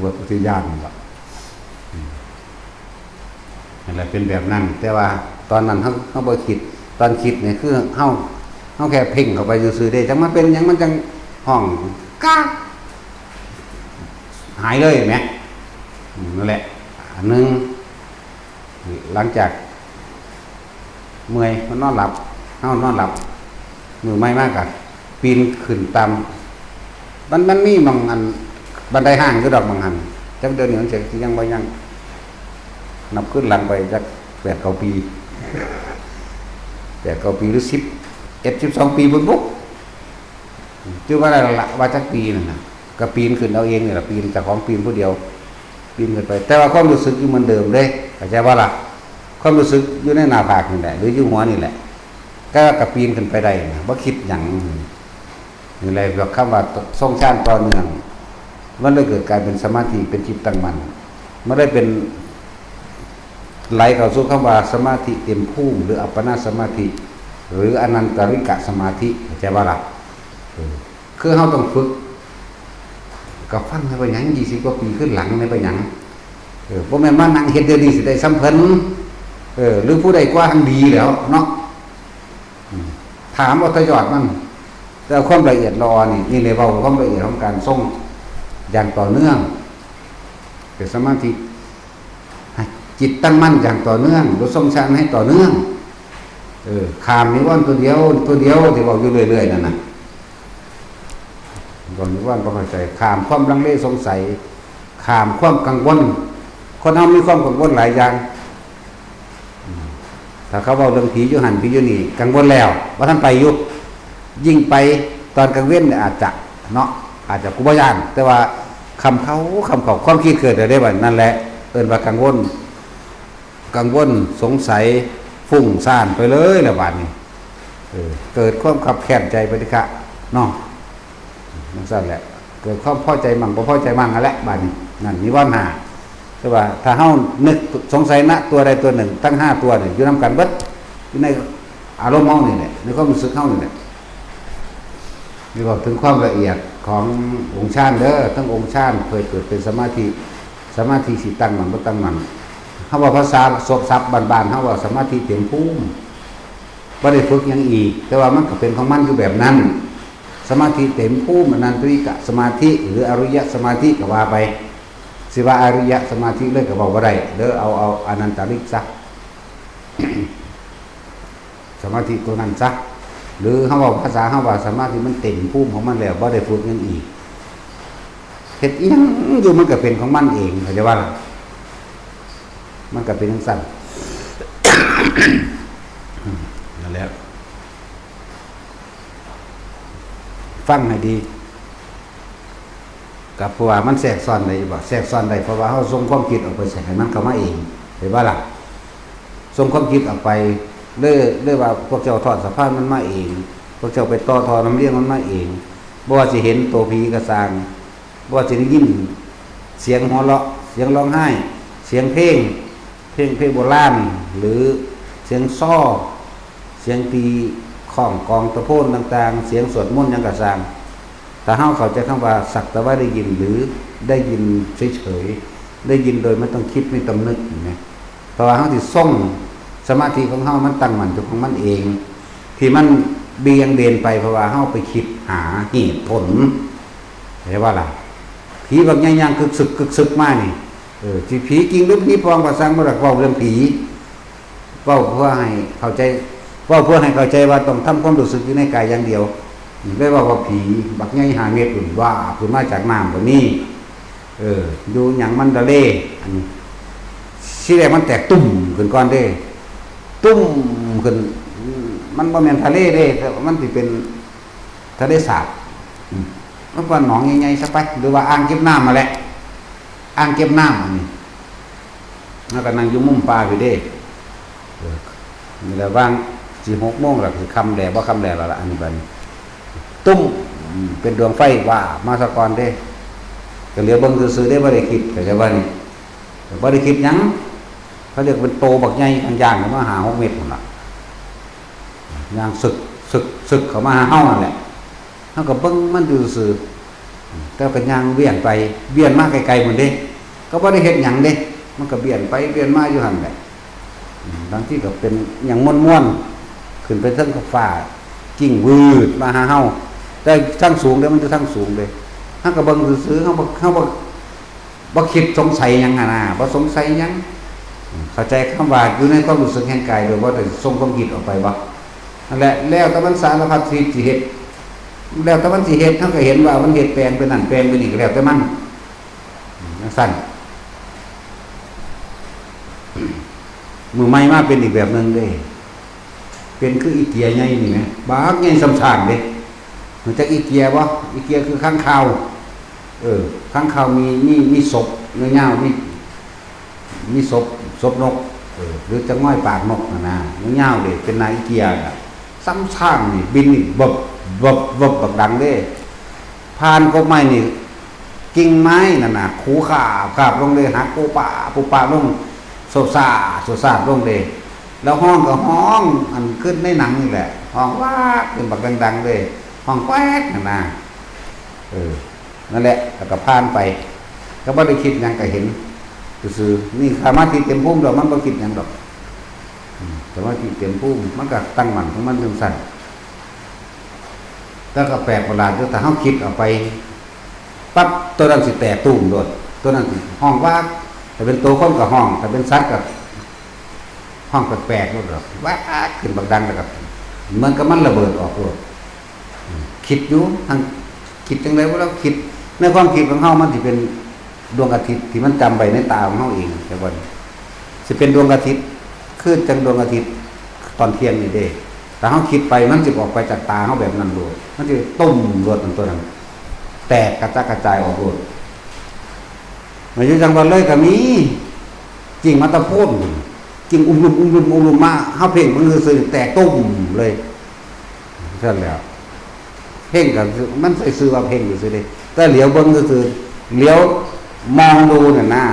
บทอุทยานนั่นล่ะ อืม นั่นแหละ เป็นแบบนั้น แต่ว่าตอนนั้นเฮา เฮาบ่คิด ตอนคิดนี่คือเฮา เฮาแค่เพ่งเข้าไปซื่อๆเด้ จังมันเป็นหยัง มันจังฮ้อง กา หายเลยแหม อืม นั่นแหละ อันหนึ่ง หลังจากเมื่อย มันนอนหลับ เฮานอนหลับ มื้อใหม่มากะปีนขึ้นตาม มัน มันมีหม่องอัน บันไดห้างอยู่ดอกหม่องหั่น จักเดี๋ยวนี้มันสิยังบ่ยัง นับคืนหลังไปจักแปดเก้าปี แปดเก้าปีหรือสิบเอ็ด สิบสองปีพุ้นบุ จื่อบ่ได้แล้วล่ะ ว่าจักปีนั่นน่ะ ก็ปีนขึ้นเอาเองนี่ล่ะ ปีน เจ้าของปีนผู้เดียว ปีนขึ้นไป แต่ว่าความรู้สึกอยู่เหมือนเดิมเด้ เข้าใจบ่ล่ะ ความรู้สึกอยู่ในหน้าผากนี่แหละ หรืออยู่หัวนี่แหละ ก็ ก็ปีนขึ้นไปได้นะ บ่คิดหยัง นี่แหละ คำว่าทรงฌานต่อเนื่อง มันเลยเกิดกลายเป็นสมาธิ เป็นจิตตั้งมั่น มันเลยเป็น ไหลเข้าสู่คำว่าสมาธิเต็มภูมิ หรืออัปปนาสมาธิ หรืออนันตริกะสมาธิ เข้าใจบ่ล่ะ เออ คือเฮาต้องฝึก ก็ฟังให้ไปหยัง ยี่สิบกว่าปีขึ้นหลังให้ไปหยัง เออ บ่แม่นมานั่งเฮ็ดเดี๋ยวนี้สิได้ส่ำเพิ่น เออ หรือผู้ใดกว่าหั่นดีแล้วเนาะ อืม ถามเอาแต่ยอดมัน แต่ความละเอียดละออนี่ นี่เลยเว้าความละเอียดของการทรงอย่างต่อเนื่อง เป็นสมาธิ ให้จิตตั้งมั่นอย่างต่อเนื่อง หรือทรงฌานให้ต่อเนื่อง เออ ข้ามนิวรณ์ตัวเดียว ตัวเดียวที่เว้าอยู่เรื่อยๆนั่นน่ะ เว้านิวรณ์บ่เข้าใจ ข้ามความลังเลสงสัย ข้ามความกังวล คนเฮามีความกังวลหลายอย่าง อืม ถ้าเขาเว้าเรื่องผีอยู่หั่น ผีอยู่นี่ กังวลแล้ว บ่ทันไปอยู่ ยิ่งไปตอนกลางเว็นเนี่ยอาจจะเนาะ อาจจะ กูบ่ย้าน แต่ว่าค่ำเข้า ค่ำเข้า ความคิดเกิดแล้วเด้บัดนั้นแหละ เอิ้นว่ากังวล กังวล สงสัย ฟุ้งซ่านไปเลยล่ะบัดนี้ เออ เกิดความคับแค้นใจไปติคะ เนาะ จั่งซั้นแหละ เกิดความพอใจมั่ง บ่พอใจมั่งนั่นแหละ บัดนี้ นั่นนิวรณ์ห้า แต่ว่าถ้าเฮานึกสงสัยนะ ตัวใดตัวหนึ่ง ทั้งห้าตัวเนี่ย อยู่นำกันเบิด อยู่ในอารมณ์เฮานี่แหละ ในความรู้สึกเฮานี่แหละ นี่บอกถึงความละเอียดขององค์ฌานเด้อ ทั้งองค์ฌานเคยเกิดเป็นสมาธิ สมาธิสิตั้งมั่นบ่ตั้งมั่น เฮาว่าภาษาสบศัพท์บ้านๆ เฮาว่าสมาธิเต็มภูมิ บ่ได้ฝึกหยังอีก แต่ว่ามันก็เป็นของมันอยู่แบบนั้น สมาธิเต็มภูมิ อนันตริกะสมาธิ หรืออริยสมาธิก็ว่าไป สิว่าอริยสมาธิเลยก็เว้าบ่ได้ เด้อ เอา เอาอนันตริกซะ สมาธิตัวนั้นซะ หรือเฮาเว้าภาษาเฮาว่าสมาธิมันเต็มภูมิของมันแล้ว บ่ได้ฝึกหยังอีก เฮ็ดอิหยังอยู่มันก็เป็นของมันเอง เข้าใจบ่ล่ะ มันก็เป็นจั่งซั้น นั่นแหละ ฟังให้ดี ก็เพราะว่ามันแทรกซ้อนได้อยู่บ่ แทรกซ้อนได้ เพราะว่าเฮาส่งความคิดออกไปใส่ให้มันเข้ามาเอง เห็นบ่ล่ะ ส่งความคิดออกไป เลย เลยว่าพวกเจ้าทอดสะพานมันมาเอง พวกเจ้าไปต่อท่อลำเลียงมันมาเอง บ่ว่าสิเห็นตัวผีก็ซ่าง บ่ว่าสิได้ยินเสียงหัวเราะ เสียงร้องไห้ เสียงเพลง เพลง เพลงโบราณ หรือเสียงซอ เสียงตีค้องกลองตะโพนต่างๆ เสียงสวดมนต์หยังก็ซ่าง ถ้าเฮาเข้าใจคำว่าสักแต่ว่าได้ยิน หรือได้ยินเฉยๆ ได้ยินโดยไม่ต้องคิดไม่ต้องนึก เห็นไหม เพราะว่าเฮาสิทรงสมาธิของเฮามันตั้งมั่นอยู่ของมันเอง ที่มันเบี่ยงเบนไปเพราะว่าเฮาไปคิดหาเหตุผล เข้าใจบ่ล่ะ ผีบักใหญ่ย่างกึกสึกกึกสึกมานี่ เออ สิผีจริงหรือผีปลอมก็ซ่าง บ่ได้เว้าเรื่องผี เว้าเพื่อให้เข้าใจ เว้าเพื่อให้เข้าใจว่าต้องทำความรู้สึกอยู่ในกายอย่างเดียว เลยเว้าว่าผีบักใหญ่ห้าเมตรพุ้น ว่าขึ้นมาจากน้ำก็มี เออ อยู่หยังมันทะเล อันนี้ ทีแรกมันแตกตุ้มขึ้นก่อนเด้ ตุ้มขึ้น มันบ่แม่นทะเลเด้ แต่มันสิเป็นทะเลสาบ อืม มันก็หนองใหญ่ๆซะไป หรือว่าอ่างเก็บน้ำมาแหละ อ่างเก็บน้ำอันนี้ แล้วก็นั่งอยู่มุมป่าพี้เด้ เออ นี่แหละ ว่างสิหกโมงแล้ว สิค่ำแล้ว บ่ค่ำแล้วล่ะ อันนี้บัดนี้ ตุ้ม อืม เป็นดวงไฟว่ามาซะก่อนเด้ ก็เหลียวเบิ่งซื่อๆเด้ บ่ได้คิด เข้าใจบ่นี่ บ่ได้คิดหยัง เขาเรียกเป็นโตบักใหญ่ย่างๆเข้ามาห้าหกเมตรพุ้นล่ะ ย่างสึก สึก สึกเข้ามาหาเฮานั่นแหละ เฮาก็เบิ่งมันอยู่ซื่อ แต่ก็ย่างเวียนไป เวียนมาไกลๆพุ้นเด้ ก็บ่ได้เฮ็ดหยังเด้ มันก็เวียนไปเวียนมาอยู่หั่นแหละ อืม บางทีก็เป็นหยังม่วนๆ ขึ้นไปเทิงฟ้า กิ่งวืดมาหาเฮา แต่ทางสูงเด้อ มันอยู่ทางสูงเด้ เฮาก็เบิ่งซื่อๆ เฮาบ่ เฮาบ่ บ่คิดสงสัยหยังหั้นนะ บ่สงสัยหยัง เข้าใจคำว่าอยู่ในความรู้สึกแห่งกาย โดยบ่ได้ส่งความคิดออกไปบ่ นั่นแหละ แล้วแต่มันสารพัดสิ สิเฮ็ด แล้วแต่มันสิเฮ็ด เฮาก็เห็นว่ามันเฮ็ดแปลงไปนั่นแปลงไปนี่ก็แล้วแต่มัน จั่งซั้น มื้อใหม่มาเป็นอีกแบบหนึ่งเด้ เป็นคืออีเกียใหญ่นี่แหม บักใหญ่ส่ำช้างเด้ รู้จักอีเกียบ่ อีเกียคือค้างคาว เออ ค้างคาวมี มี มีศพยาวๆ มี มีศพ ศพนก เออ หรือจะง่อยปากนกหั้นนะ ยาวๆเด้ เป็นหน้าอีเกียน่ะ ส่ำช้างนี่ บินนี่ เบิบ เบิบ เบิบ บักดังเด้ ผ่านกกไม้นี่ กิ่งไม้นั่นน่ะ ขูขาบขาบลงเลย หักปูปะปูปะลง โซซาโซซาลงเลย แล้วฮ้องก็ฮ้อง อันขึ้นในหนังนี่แหละ ฮ้องวากเป็นบักดังๆเลย ฮ้องแกวกนั่นนะ เออ นั่นแหละ แล้วก็ผ่านไป ก็บ่ได้คิดหยัง ก็เห็นซื่อๆ นี่สมาธิเต็มภูมิดอก มันบ่คิดหยังดอก อืม สมาธิเต็มภูมิ มันก็ตั้งมั่นของมันจั่งซั้น แต่ก็แปลกประหลาดอยู่ ถ้าเฮาคิดออกไปปั๊บ ตัวนั้นสิแตกตูมโลด ตัวนั้นสิฮ้องวาก ถ้าเป็นตัวคนก็ฮ้อง ถ้าเป็นสัตว์ก็ฮ้องแปลกๆโลดดอก วากขึ้นบักดัง แล้วก็เหมือนกับมันระเบิดออกโลด อืม คิดอยู่ ทั้งคิดจั่งใด๋บ่ เราคิด ในความคิดของเฮามันสิเป็นดวงอาทิตย์ที่มันจำไว้ในตาของเฮาเอง แต่ว่าสิเป็นดวงอาทิตย์ คือจั่งดวงอาทิตย์ตอนเที่ยงนี่เด้ ถ้าเฮาคิดไปมันสิออกไปจากตาเฮาแบบนั้นโลด มันสิตุ้มโลด มันตัวนั้น แตกกระจัดกระจายออกโลด มาอยู่จังหวัดเลยก็มี กิ่งไม้ตะโพน กิ่งอุ้มลุมอุ้มลุมอุ้มลุมมา เฮาเพ่งมันซื่อๆ แตกตุ้มเลย ซั่นแหล้ว เพ่งก็มันใส่ชื่อว่าเพ่งซื่อๆเด้ แต่เหลียวเบิ่งซื่อๆ เหลียวมองดูน่ะนะ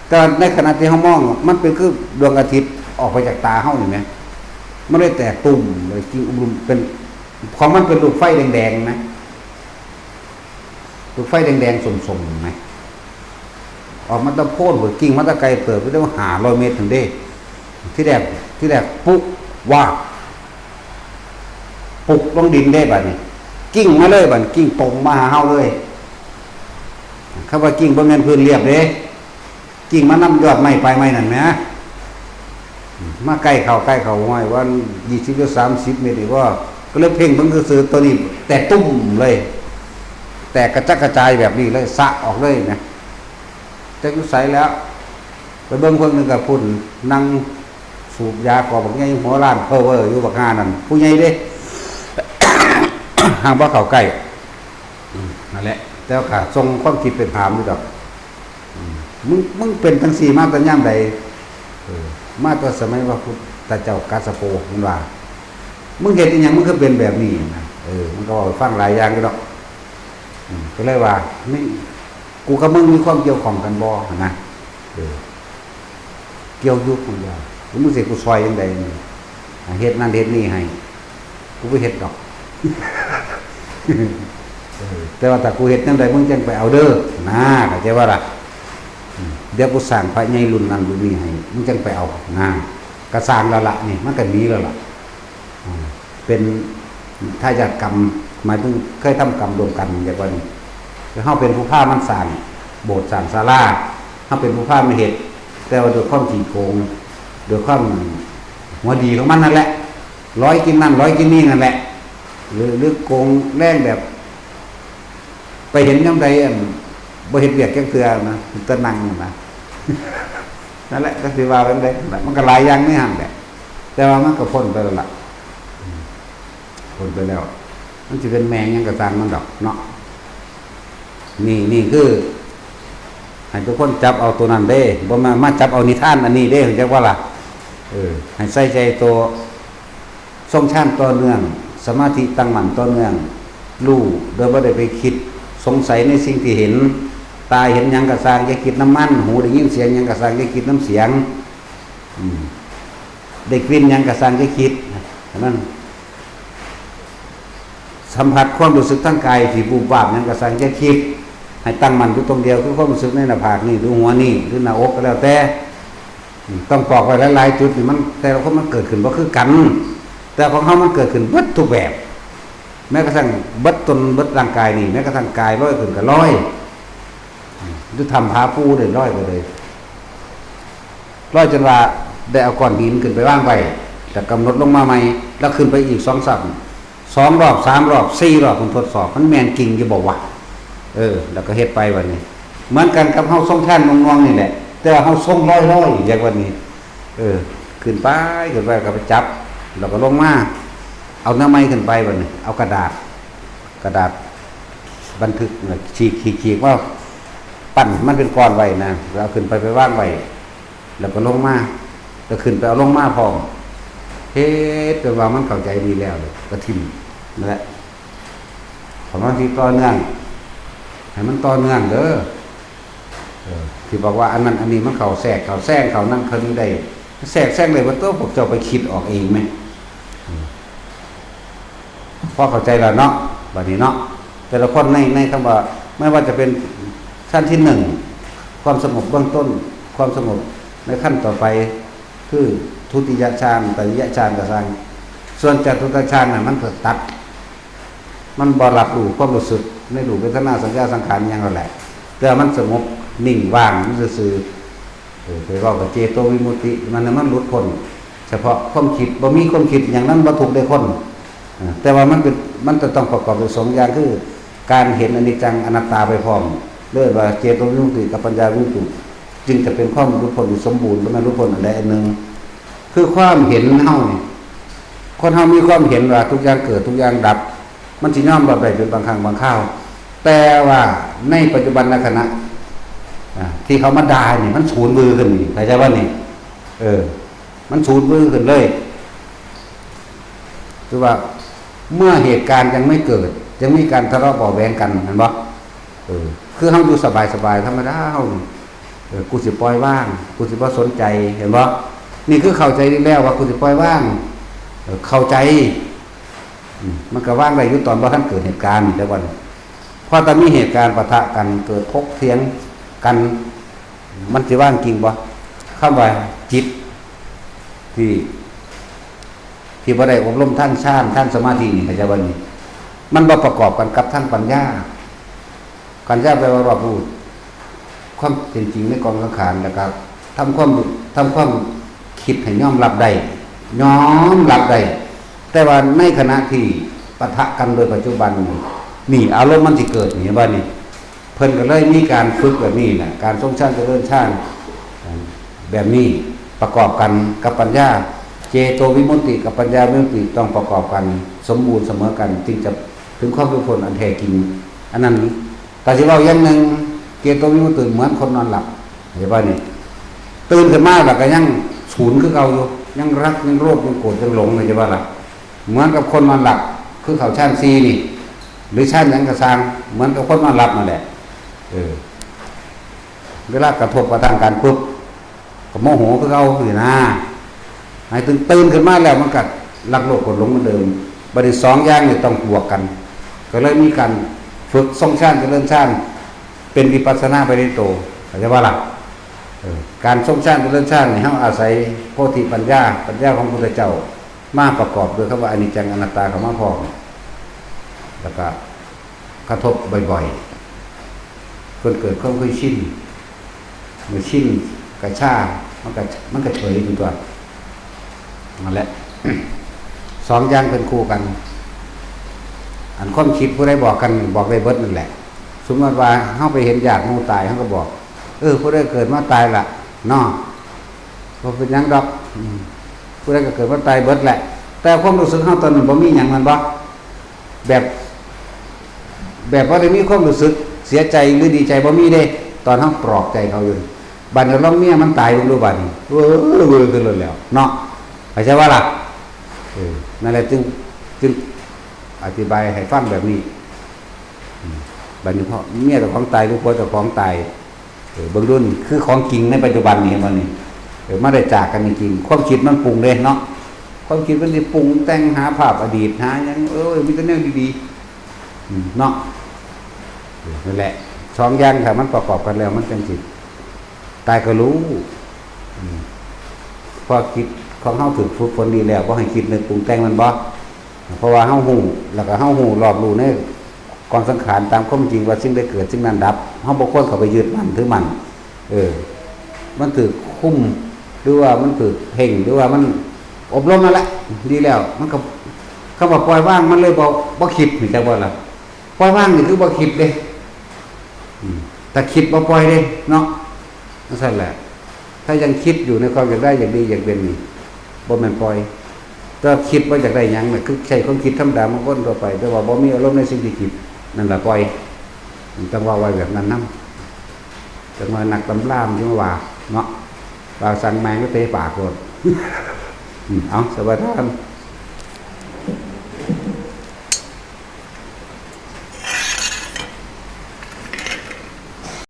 แต่ในขณะที่เฮามอง มันเป็นคือดวงอาทิตย์ออกไปจากตาเฮานี่แหม มันเลยแตกตุ้มเลย กิ่งอุ้มลุม เป็น ของมันเป็นลูกไฟแดงๆนะ ลูกไฟแดงๆ ส้มๆ ไหม ออกมาตะโพนหัวกิ่งมาตะไกลเติบ ไปได้ว่าห้าร้อยเมตรถึงเด้ ที่แรก ที่แรกปุ๊บ ว่าบ ปุ๊บ ลงดินได้บัดนี้ กิ่งมาเลยบัดนี้ กิ่งตรงมาหาเฮาเลย คำว่ากิ่งบ่แม่นพื้นเรียบเด้ กิ่งมานำยอดไม้ปลายไม้นั่นแหม มาใกล้เข้า ใกล้เข้า ห้วย วันยี่สิบหรือสามสิบเมตรนี่ว่า ก็เลยเพ่งเบิ่งซื่อๆ ตัวนี้แตกตุ้มเลย แตกกระจัดกระจายแบบนี้เลย สะออกเลยนะ จักอยู่ไสแล้ว ไปเบิ่งเพิ่นหนึ่งกับพุ่น นั่งสูบยากอกบักใหญ่ หัวล้านเพ้อเว้ออยู่บักห่านั่น ผู้ใหญ่เด้ ห่างบ่เข้าใกล้ อืม นั่นแหละ แต่ว่าก็ส่งความคิดไปถามอยู่ดอก อืม มึง มึงเป็นจั่งซี้มาแต่ยามใด เออ มาแต่สมัยพระพุทธเจ้ากัสสโป มันว่า มึงเฮ็ดอิหยัง มึงคือเป็นแบบนี้นะ เออ มันก็เว้าให้ฟังหลายอย่างอยู่ดอก อืม ก็เลยว่า นี่ กูกับมึงมีความเกี่ยวข้องกันบ่ หั้นนะ เออ เกี่ยวอยู่ มันว่า มึงสิกูซอยจั่งใดนี่ อ่า เฮ็ดนั่นเฮ็ดนี่ให้ กูบ่เฮ็ดดอก เออ แต่ว่าถ้ากูเฮ็ดจั่งใด มึงจั่งไปเอาเด้อ นะ เข้าใจบ่ล่ะ อืม เดี๋ยวกูสร้างพระใหญ่รุ่นนั้นรุ่นนี้ให้ มึงจั่งไปเอา นะ ก็สร้างแล้วล่ะ นี่ มันก็หนีแล้วล่ะ อ่า เป็นทายาทกรรม หมายถึงเคยทำกรรมร่วมกัน อย่างว่านี่ คือเฮาเป็นผู้พามันสร้างโบสถ์สร้างศาลา เฮาเป็นผู้พามันเฮ็ด แต่ว่าด้วยความขี้โกง ด้วยความหัวดีของมันนั่นแหละ ร้อยกินนั่น ร้อยกินนี่นั่นแหละ หรือ หรือโกงแรงแบบ ไปเห็นยามใด อัน บ่เฮ็ดเวียกจักเทื่อนะ แต่นั่งนั่นนะ นั่นแหละ ก็สิว่าจั่งใด๋ มันก็หลายอย่างในหั่นแหละ แต่ว่ามันก็พ้นไปแล้วล่ะ อืม พ้นไปแล้ว มันสิเป็นแม่งหยังก็ซ่างมันดอกเนาะ นี่ นี่คือ ให้ทุกคนจับเอาตัวนั้นเด้ บ่มา มาจับเอานิทานอันนี้เด้ เข้าใจบ่ล่ะ เออ ให้ใส่ใจตัว ทรงฌานต่อเนื่อง สมาธิตั้งมั่นต่อเนื่อง รู้โดยบ่ได้ไปคิดสงสัยในสิ่งที่เห็น ตาเห็นหยังก็ซ่าง อย่าคิดนำมัน หูได้ยินเสียงหยังก็ซ่าง อย่าคิดนำเสียง อืม ได้กลิ่นหยังก็ซ่าง อย่าคิด อันนั้น สัมผัสความรู้สึกทางกายที่บูบวาบหยังก็ซ่าง อย่าคิด ให้ตั้งมั่นอยู่ตรงเดียว คือความรู้สึกในหน้าผากนี่ หรือหัวนี่ หรือหน้าอกก็แล้วแต่ อืม ต้องปอกไว้หลายๆจุดนี่ มัน แต่ละคนมันเกิดขึ้นบ่คือกัน แต่ของเฮามันเกิดขึ้นเบิดทุกแบบ แม้กระทั่งเบิดตนเบิดร่างกายนี่ แม้กระทั่งกายลอยขึ้นก็ลอย อยู่ถ้ำผาปูเลยลอยไปเลย ลอยจนว่าได้เอาก้อนหินขึ้นไปวางไว้ แล้วกำหนดลงมาใหม่ แล้วขึ้นไปอีกสองสาม สองรอบ สามรอบ สี่รอบ มันทดสอบ มันแม่นจริงอยู่บ่วะ เออ แล้วก็เฮ็ดไปบัดนี้ เหมือนกันกับเฮาทรงฌานหน่วงๆนี่แหละ แต่ว่าเฮาทรงลอยๆอย่างวันนี้ เออ ขึ้นไป ขึ้นไปก็ไปจับ แล้วก็ลงมา เอาแนวใหม่ขึ้นไปบัดนี้ เอากระดาษ กระดาษบันทึกน่ะ ขีดขีดขีดว่า ปั้นมันเป็นก้อนไว้นะ แล้วเอาขึ้นไป ไปวางไว้ แล้วก็ลงมา แล้วขึ้นไปเอาลงมาพร้อม เฮ็ดจนว่ามันเข้าใจดีแล้ว ก็ถิ่มนั่นแหละ ของมันที่ต่อเนื่อง ให้มันต่อเนื่องเด้อ เออ ที่บอกว่าอันนั้นอันนี้มันเข้าแทรก เข้าแซง เข้านั่นเข้านี่ได้ แทรกแซงได้ว่าตัวพวกเจ้าไปคิดออกเองไหม อืม พอเข้าใจแล้วเนาะ บัดนี้เนาะ แต่ละคนใน ในคำว่า ไม่ว่าจะเป็นขั้นที่หนึ่ง ความสงบเบื้องต้น ความสงบในขั้นต่อไป คือทุติยฌาน ตติยฌานก็ช่าง ส่วนจตุตฌานน่ะ มันก็ตัด มันบ่รับรู้ความรู้สึกในรูปเวทนาสัญญาสังขารอิหยังนั่นแหละ แต่มันสงบนิ่งว่างมันซื่อๆ เออ ไปเว้ากับเจโตวิมุตติ มันน่ะมันหลุดพ้น เฉพาะความคิด บ่มีความคิดอย่างนั้น บ่ทุกข์ได้คน อ่า แต่ว่ามันเป็น มันจะต้องประกอบด้วยสองอย่าง คือการเห็นอนิจจังอนัตตาไปพร้อม เรียกว่าเจโตวิมุตติกับปัญญาวิมุตติ จึงจะเป็นความหลุดพ้นที่สมบูรณ์ บ่แม่นหลุดพ้นอันใดอันหนึ่ง คือความเห็นเฮานี่ คนเฮามีความเห็นว่าทุกอย่างเกิด ทุกอย่างดับ มันสิยอมรับได้เป็นบางครั้งบางคราว แต่ว่าในปัจจุบันขณะ อ่า ที่เขามาด่านี่ มันสูญวือขึ้นนี่ เข้าใจบ่นี่ เออ มันสูญวือขึ้นเลย คือว่าเมื่อเหตุการณ์ยังไม่เกิด ยังมีการทะเลาะเบาะแว้งกัน เห็นบ่ เออ คือเฮาอยู่สบายๆ ธรรมดาเฮานี่ เออ กูสิปล่อยวาง กูสิบ่สนใจ เห็นบ่ นี่คือเข้าใจดีแล้วว่ากูสิปล่อยวาง เออ เข้าใจ อืม มันก็วางได้อยู่ตอนบ่ทันเกิดเหตุการณ์นี่ แต่ว่าพอแต่มีเหตุการณ์ปะทะกัน เกิดถกเถียงกัน มันสิวางจริงบ่ คำว่าจิตที่ ที่บ่ได้อบรมทางฌาน ทางสมาธินี่ เข้าใจบ่นี่ มันบ่ประกอบกันกับทางปัญญา ปัญญาแปลว่ารอบรู้ความเป็นจริงในกองสังขาร แล้วก็ทำความ ทำความคิดให้ยอมรับได้ ยอมรับได้ แต่ว่าในขณะที่ปะทะกันโดยปัจจุบันนี่ นี่อารมณ์มันสิเกิดนี่ เห็นบ่นี่ เพิ่นก็เลยมีการฝึกแบบนี้นะ การทรงฌานเจริญฌาน แบบนี้ประกอบกันกับปัญญา เจโตวิมุตติกับปัญญาวิมุตติต้องประกอบกันสมบูรณ์เสมอกัน จึงจะถึงความหลุดพ้นอันแท้จริง อันนั้น แต่สิเว้าอย่างหนึ่ง เจโตวิมุตติเหมือนคนนอนหลับ เข้าใจบ่นี่ ตื่นขึ้นมาแล้วก็ยังศูนย์คือเก่าอยู่ ยังรัก ยังโลภ ยังโกรธ ยังหลง เข้าใจบ่ล่ะ เหมือนกับคนนอนหลับ คือเข้าฌานสี่นี่ หรือฌานหยังก็ช่าง เหมือนกับคนนอนหลับนั่นแหละ เออ เวลากระทบกระทั่งกันปุ๊บ ก็โมโหคือเก่าอยู่นะ ให้ตื่น ตื่นขึ้นมาแล้วมันก็รักโลภโกรธหลงเหมือนเดิม บัดนี้สองอย่างนี่ต้องบวกกัน ก็เลยมีการฝึกทรงฌานเจริญฌาน เป็นวิปัสสนาไปในตัว เข้าใจบ่ล่ะ เออ การทรงฌานเจริญฌานนี่ เฮาอาศัยโพธิปัญญา ปัญญาของพุทธเจ้า มาประกอบด้วยคำว่าอนิจจังอนัตตาเข้ามาพร้อม แล้วก็กระทบบ่อยๆ จนเกิดความเคยชิน เมื่อชินกระชา มันก็ มันก็เฉยอยู่ตัว นั่นแหละ สองอย่างเป็นคู่กัน อันความคิดผู้ใดบอกกัน บอกได้เบิดนั่นแหละ สมมติว่าเฮาไปเห็นญาติหมู่ตาย เฮาก็บอก เออ ผู้ใดเกิดมาตายละเนาะ บ่เป็นหยังดอก อืม ผู้ใดก็เกิดมาตายเบิดแหละ แต่ความรู้สึกเฮาตอนนั้นบ่มีหยัง แม่นบ่ แบบ แบบบ่ได้มีความรู้สึกเสียใจหรือดีใจ บ่มีเด้ ตอนเฮาปลอบใจเขาอยู่ บัดนี้ลองเมียมันตายเบิ่งดูบัดนี้ เว้อ เว้อขึ้นรถแล้วเนาะ เข้าใจบ่ล่ะ เออ นั่นแหละจึง จึงอธิบายให้ฟังแบบนี้ อืม บัดนี้พอเมียเจ้าของตายหรือผัวเจ้าของตาย เออ เบิ่งดูนี่ คือของจริงในปัจจุบันนี่ เห็นบ่นี่ เออ มาได้จากกันจริงๆ ความคิดมันปรุงเด้เนาะ ความคิดมันสิปรุงแต่งหาภาพอดีต หาหยัง เอ้ย มีแต่แนวดีๆ อืม เนาะ เออ นั่นแหละ สองอย่างถ้ามันประกอบกันแล้ว มันจั่งสิตายก็รู้ อืม พอจิตของเฮาถูกฝึกฝนดีแล้ว บ่ให้คิดนึกปรุงแต่ง แม่นบ่ เพราะว่าเฮาฮู้ แล้วก็เฮาฮู้รอบรู้ในกองสังขารตามความจริงว่าสิ่งใดเกิดสิ่งนั้นดับ เฮาบ่ควรเข้าไปยึดมั่นถือมั่น เออ มันถืกคุม หรือว่ามันถืกเพ่ง หรือว่ามันอบรมนั่นแหละ ดีแล้ว มันก็ คำว่าปล่อยวางมันเลยบ่ บ่คิด นี่จักบ่ล่ะ ปล่อยวางนี่คือบ่คิดเด้ อืม ถ้าคิดบ่ปล่อยเด้เนาะ จั่งซั่นแหละ ถ้ายังคิดอยู่ในความอยากได้อยากดีอยากเป็นนี่ บ่แม่นปล่อย แต่คิดว่าอยากได้หยังน่ะ คือใช้ความคิดธรรมดาของคนทั่วไป แต่ว่าบ่มีอารมณ์ในสิ่งที่คิด นั่นล่ะปล่อย จั่งว่าไว้แบบนั้นนำ จั่งว่านักตำรามันจั่งว่าเนาะ ว่าสั่งแมงก็เตะปากโลด อืม เอา สวัสดีครับ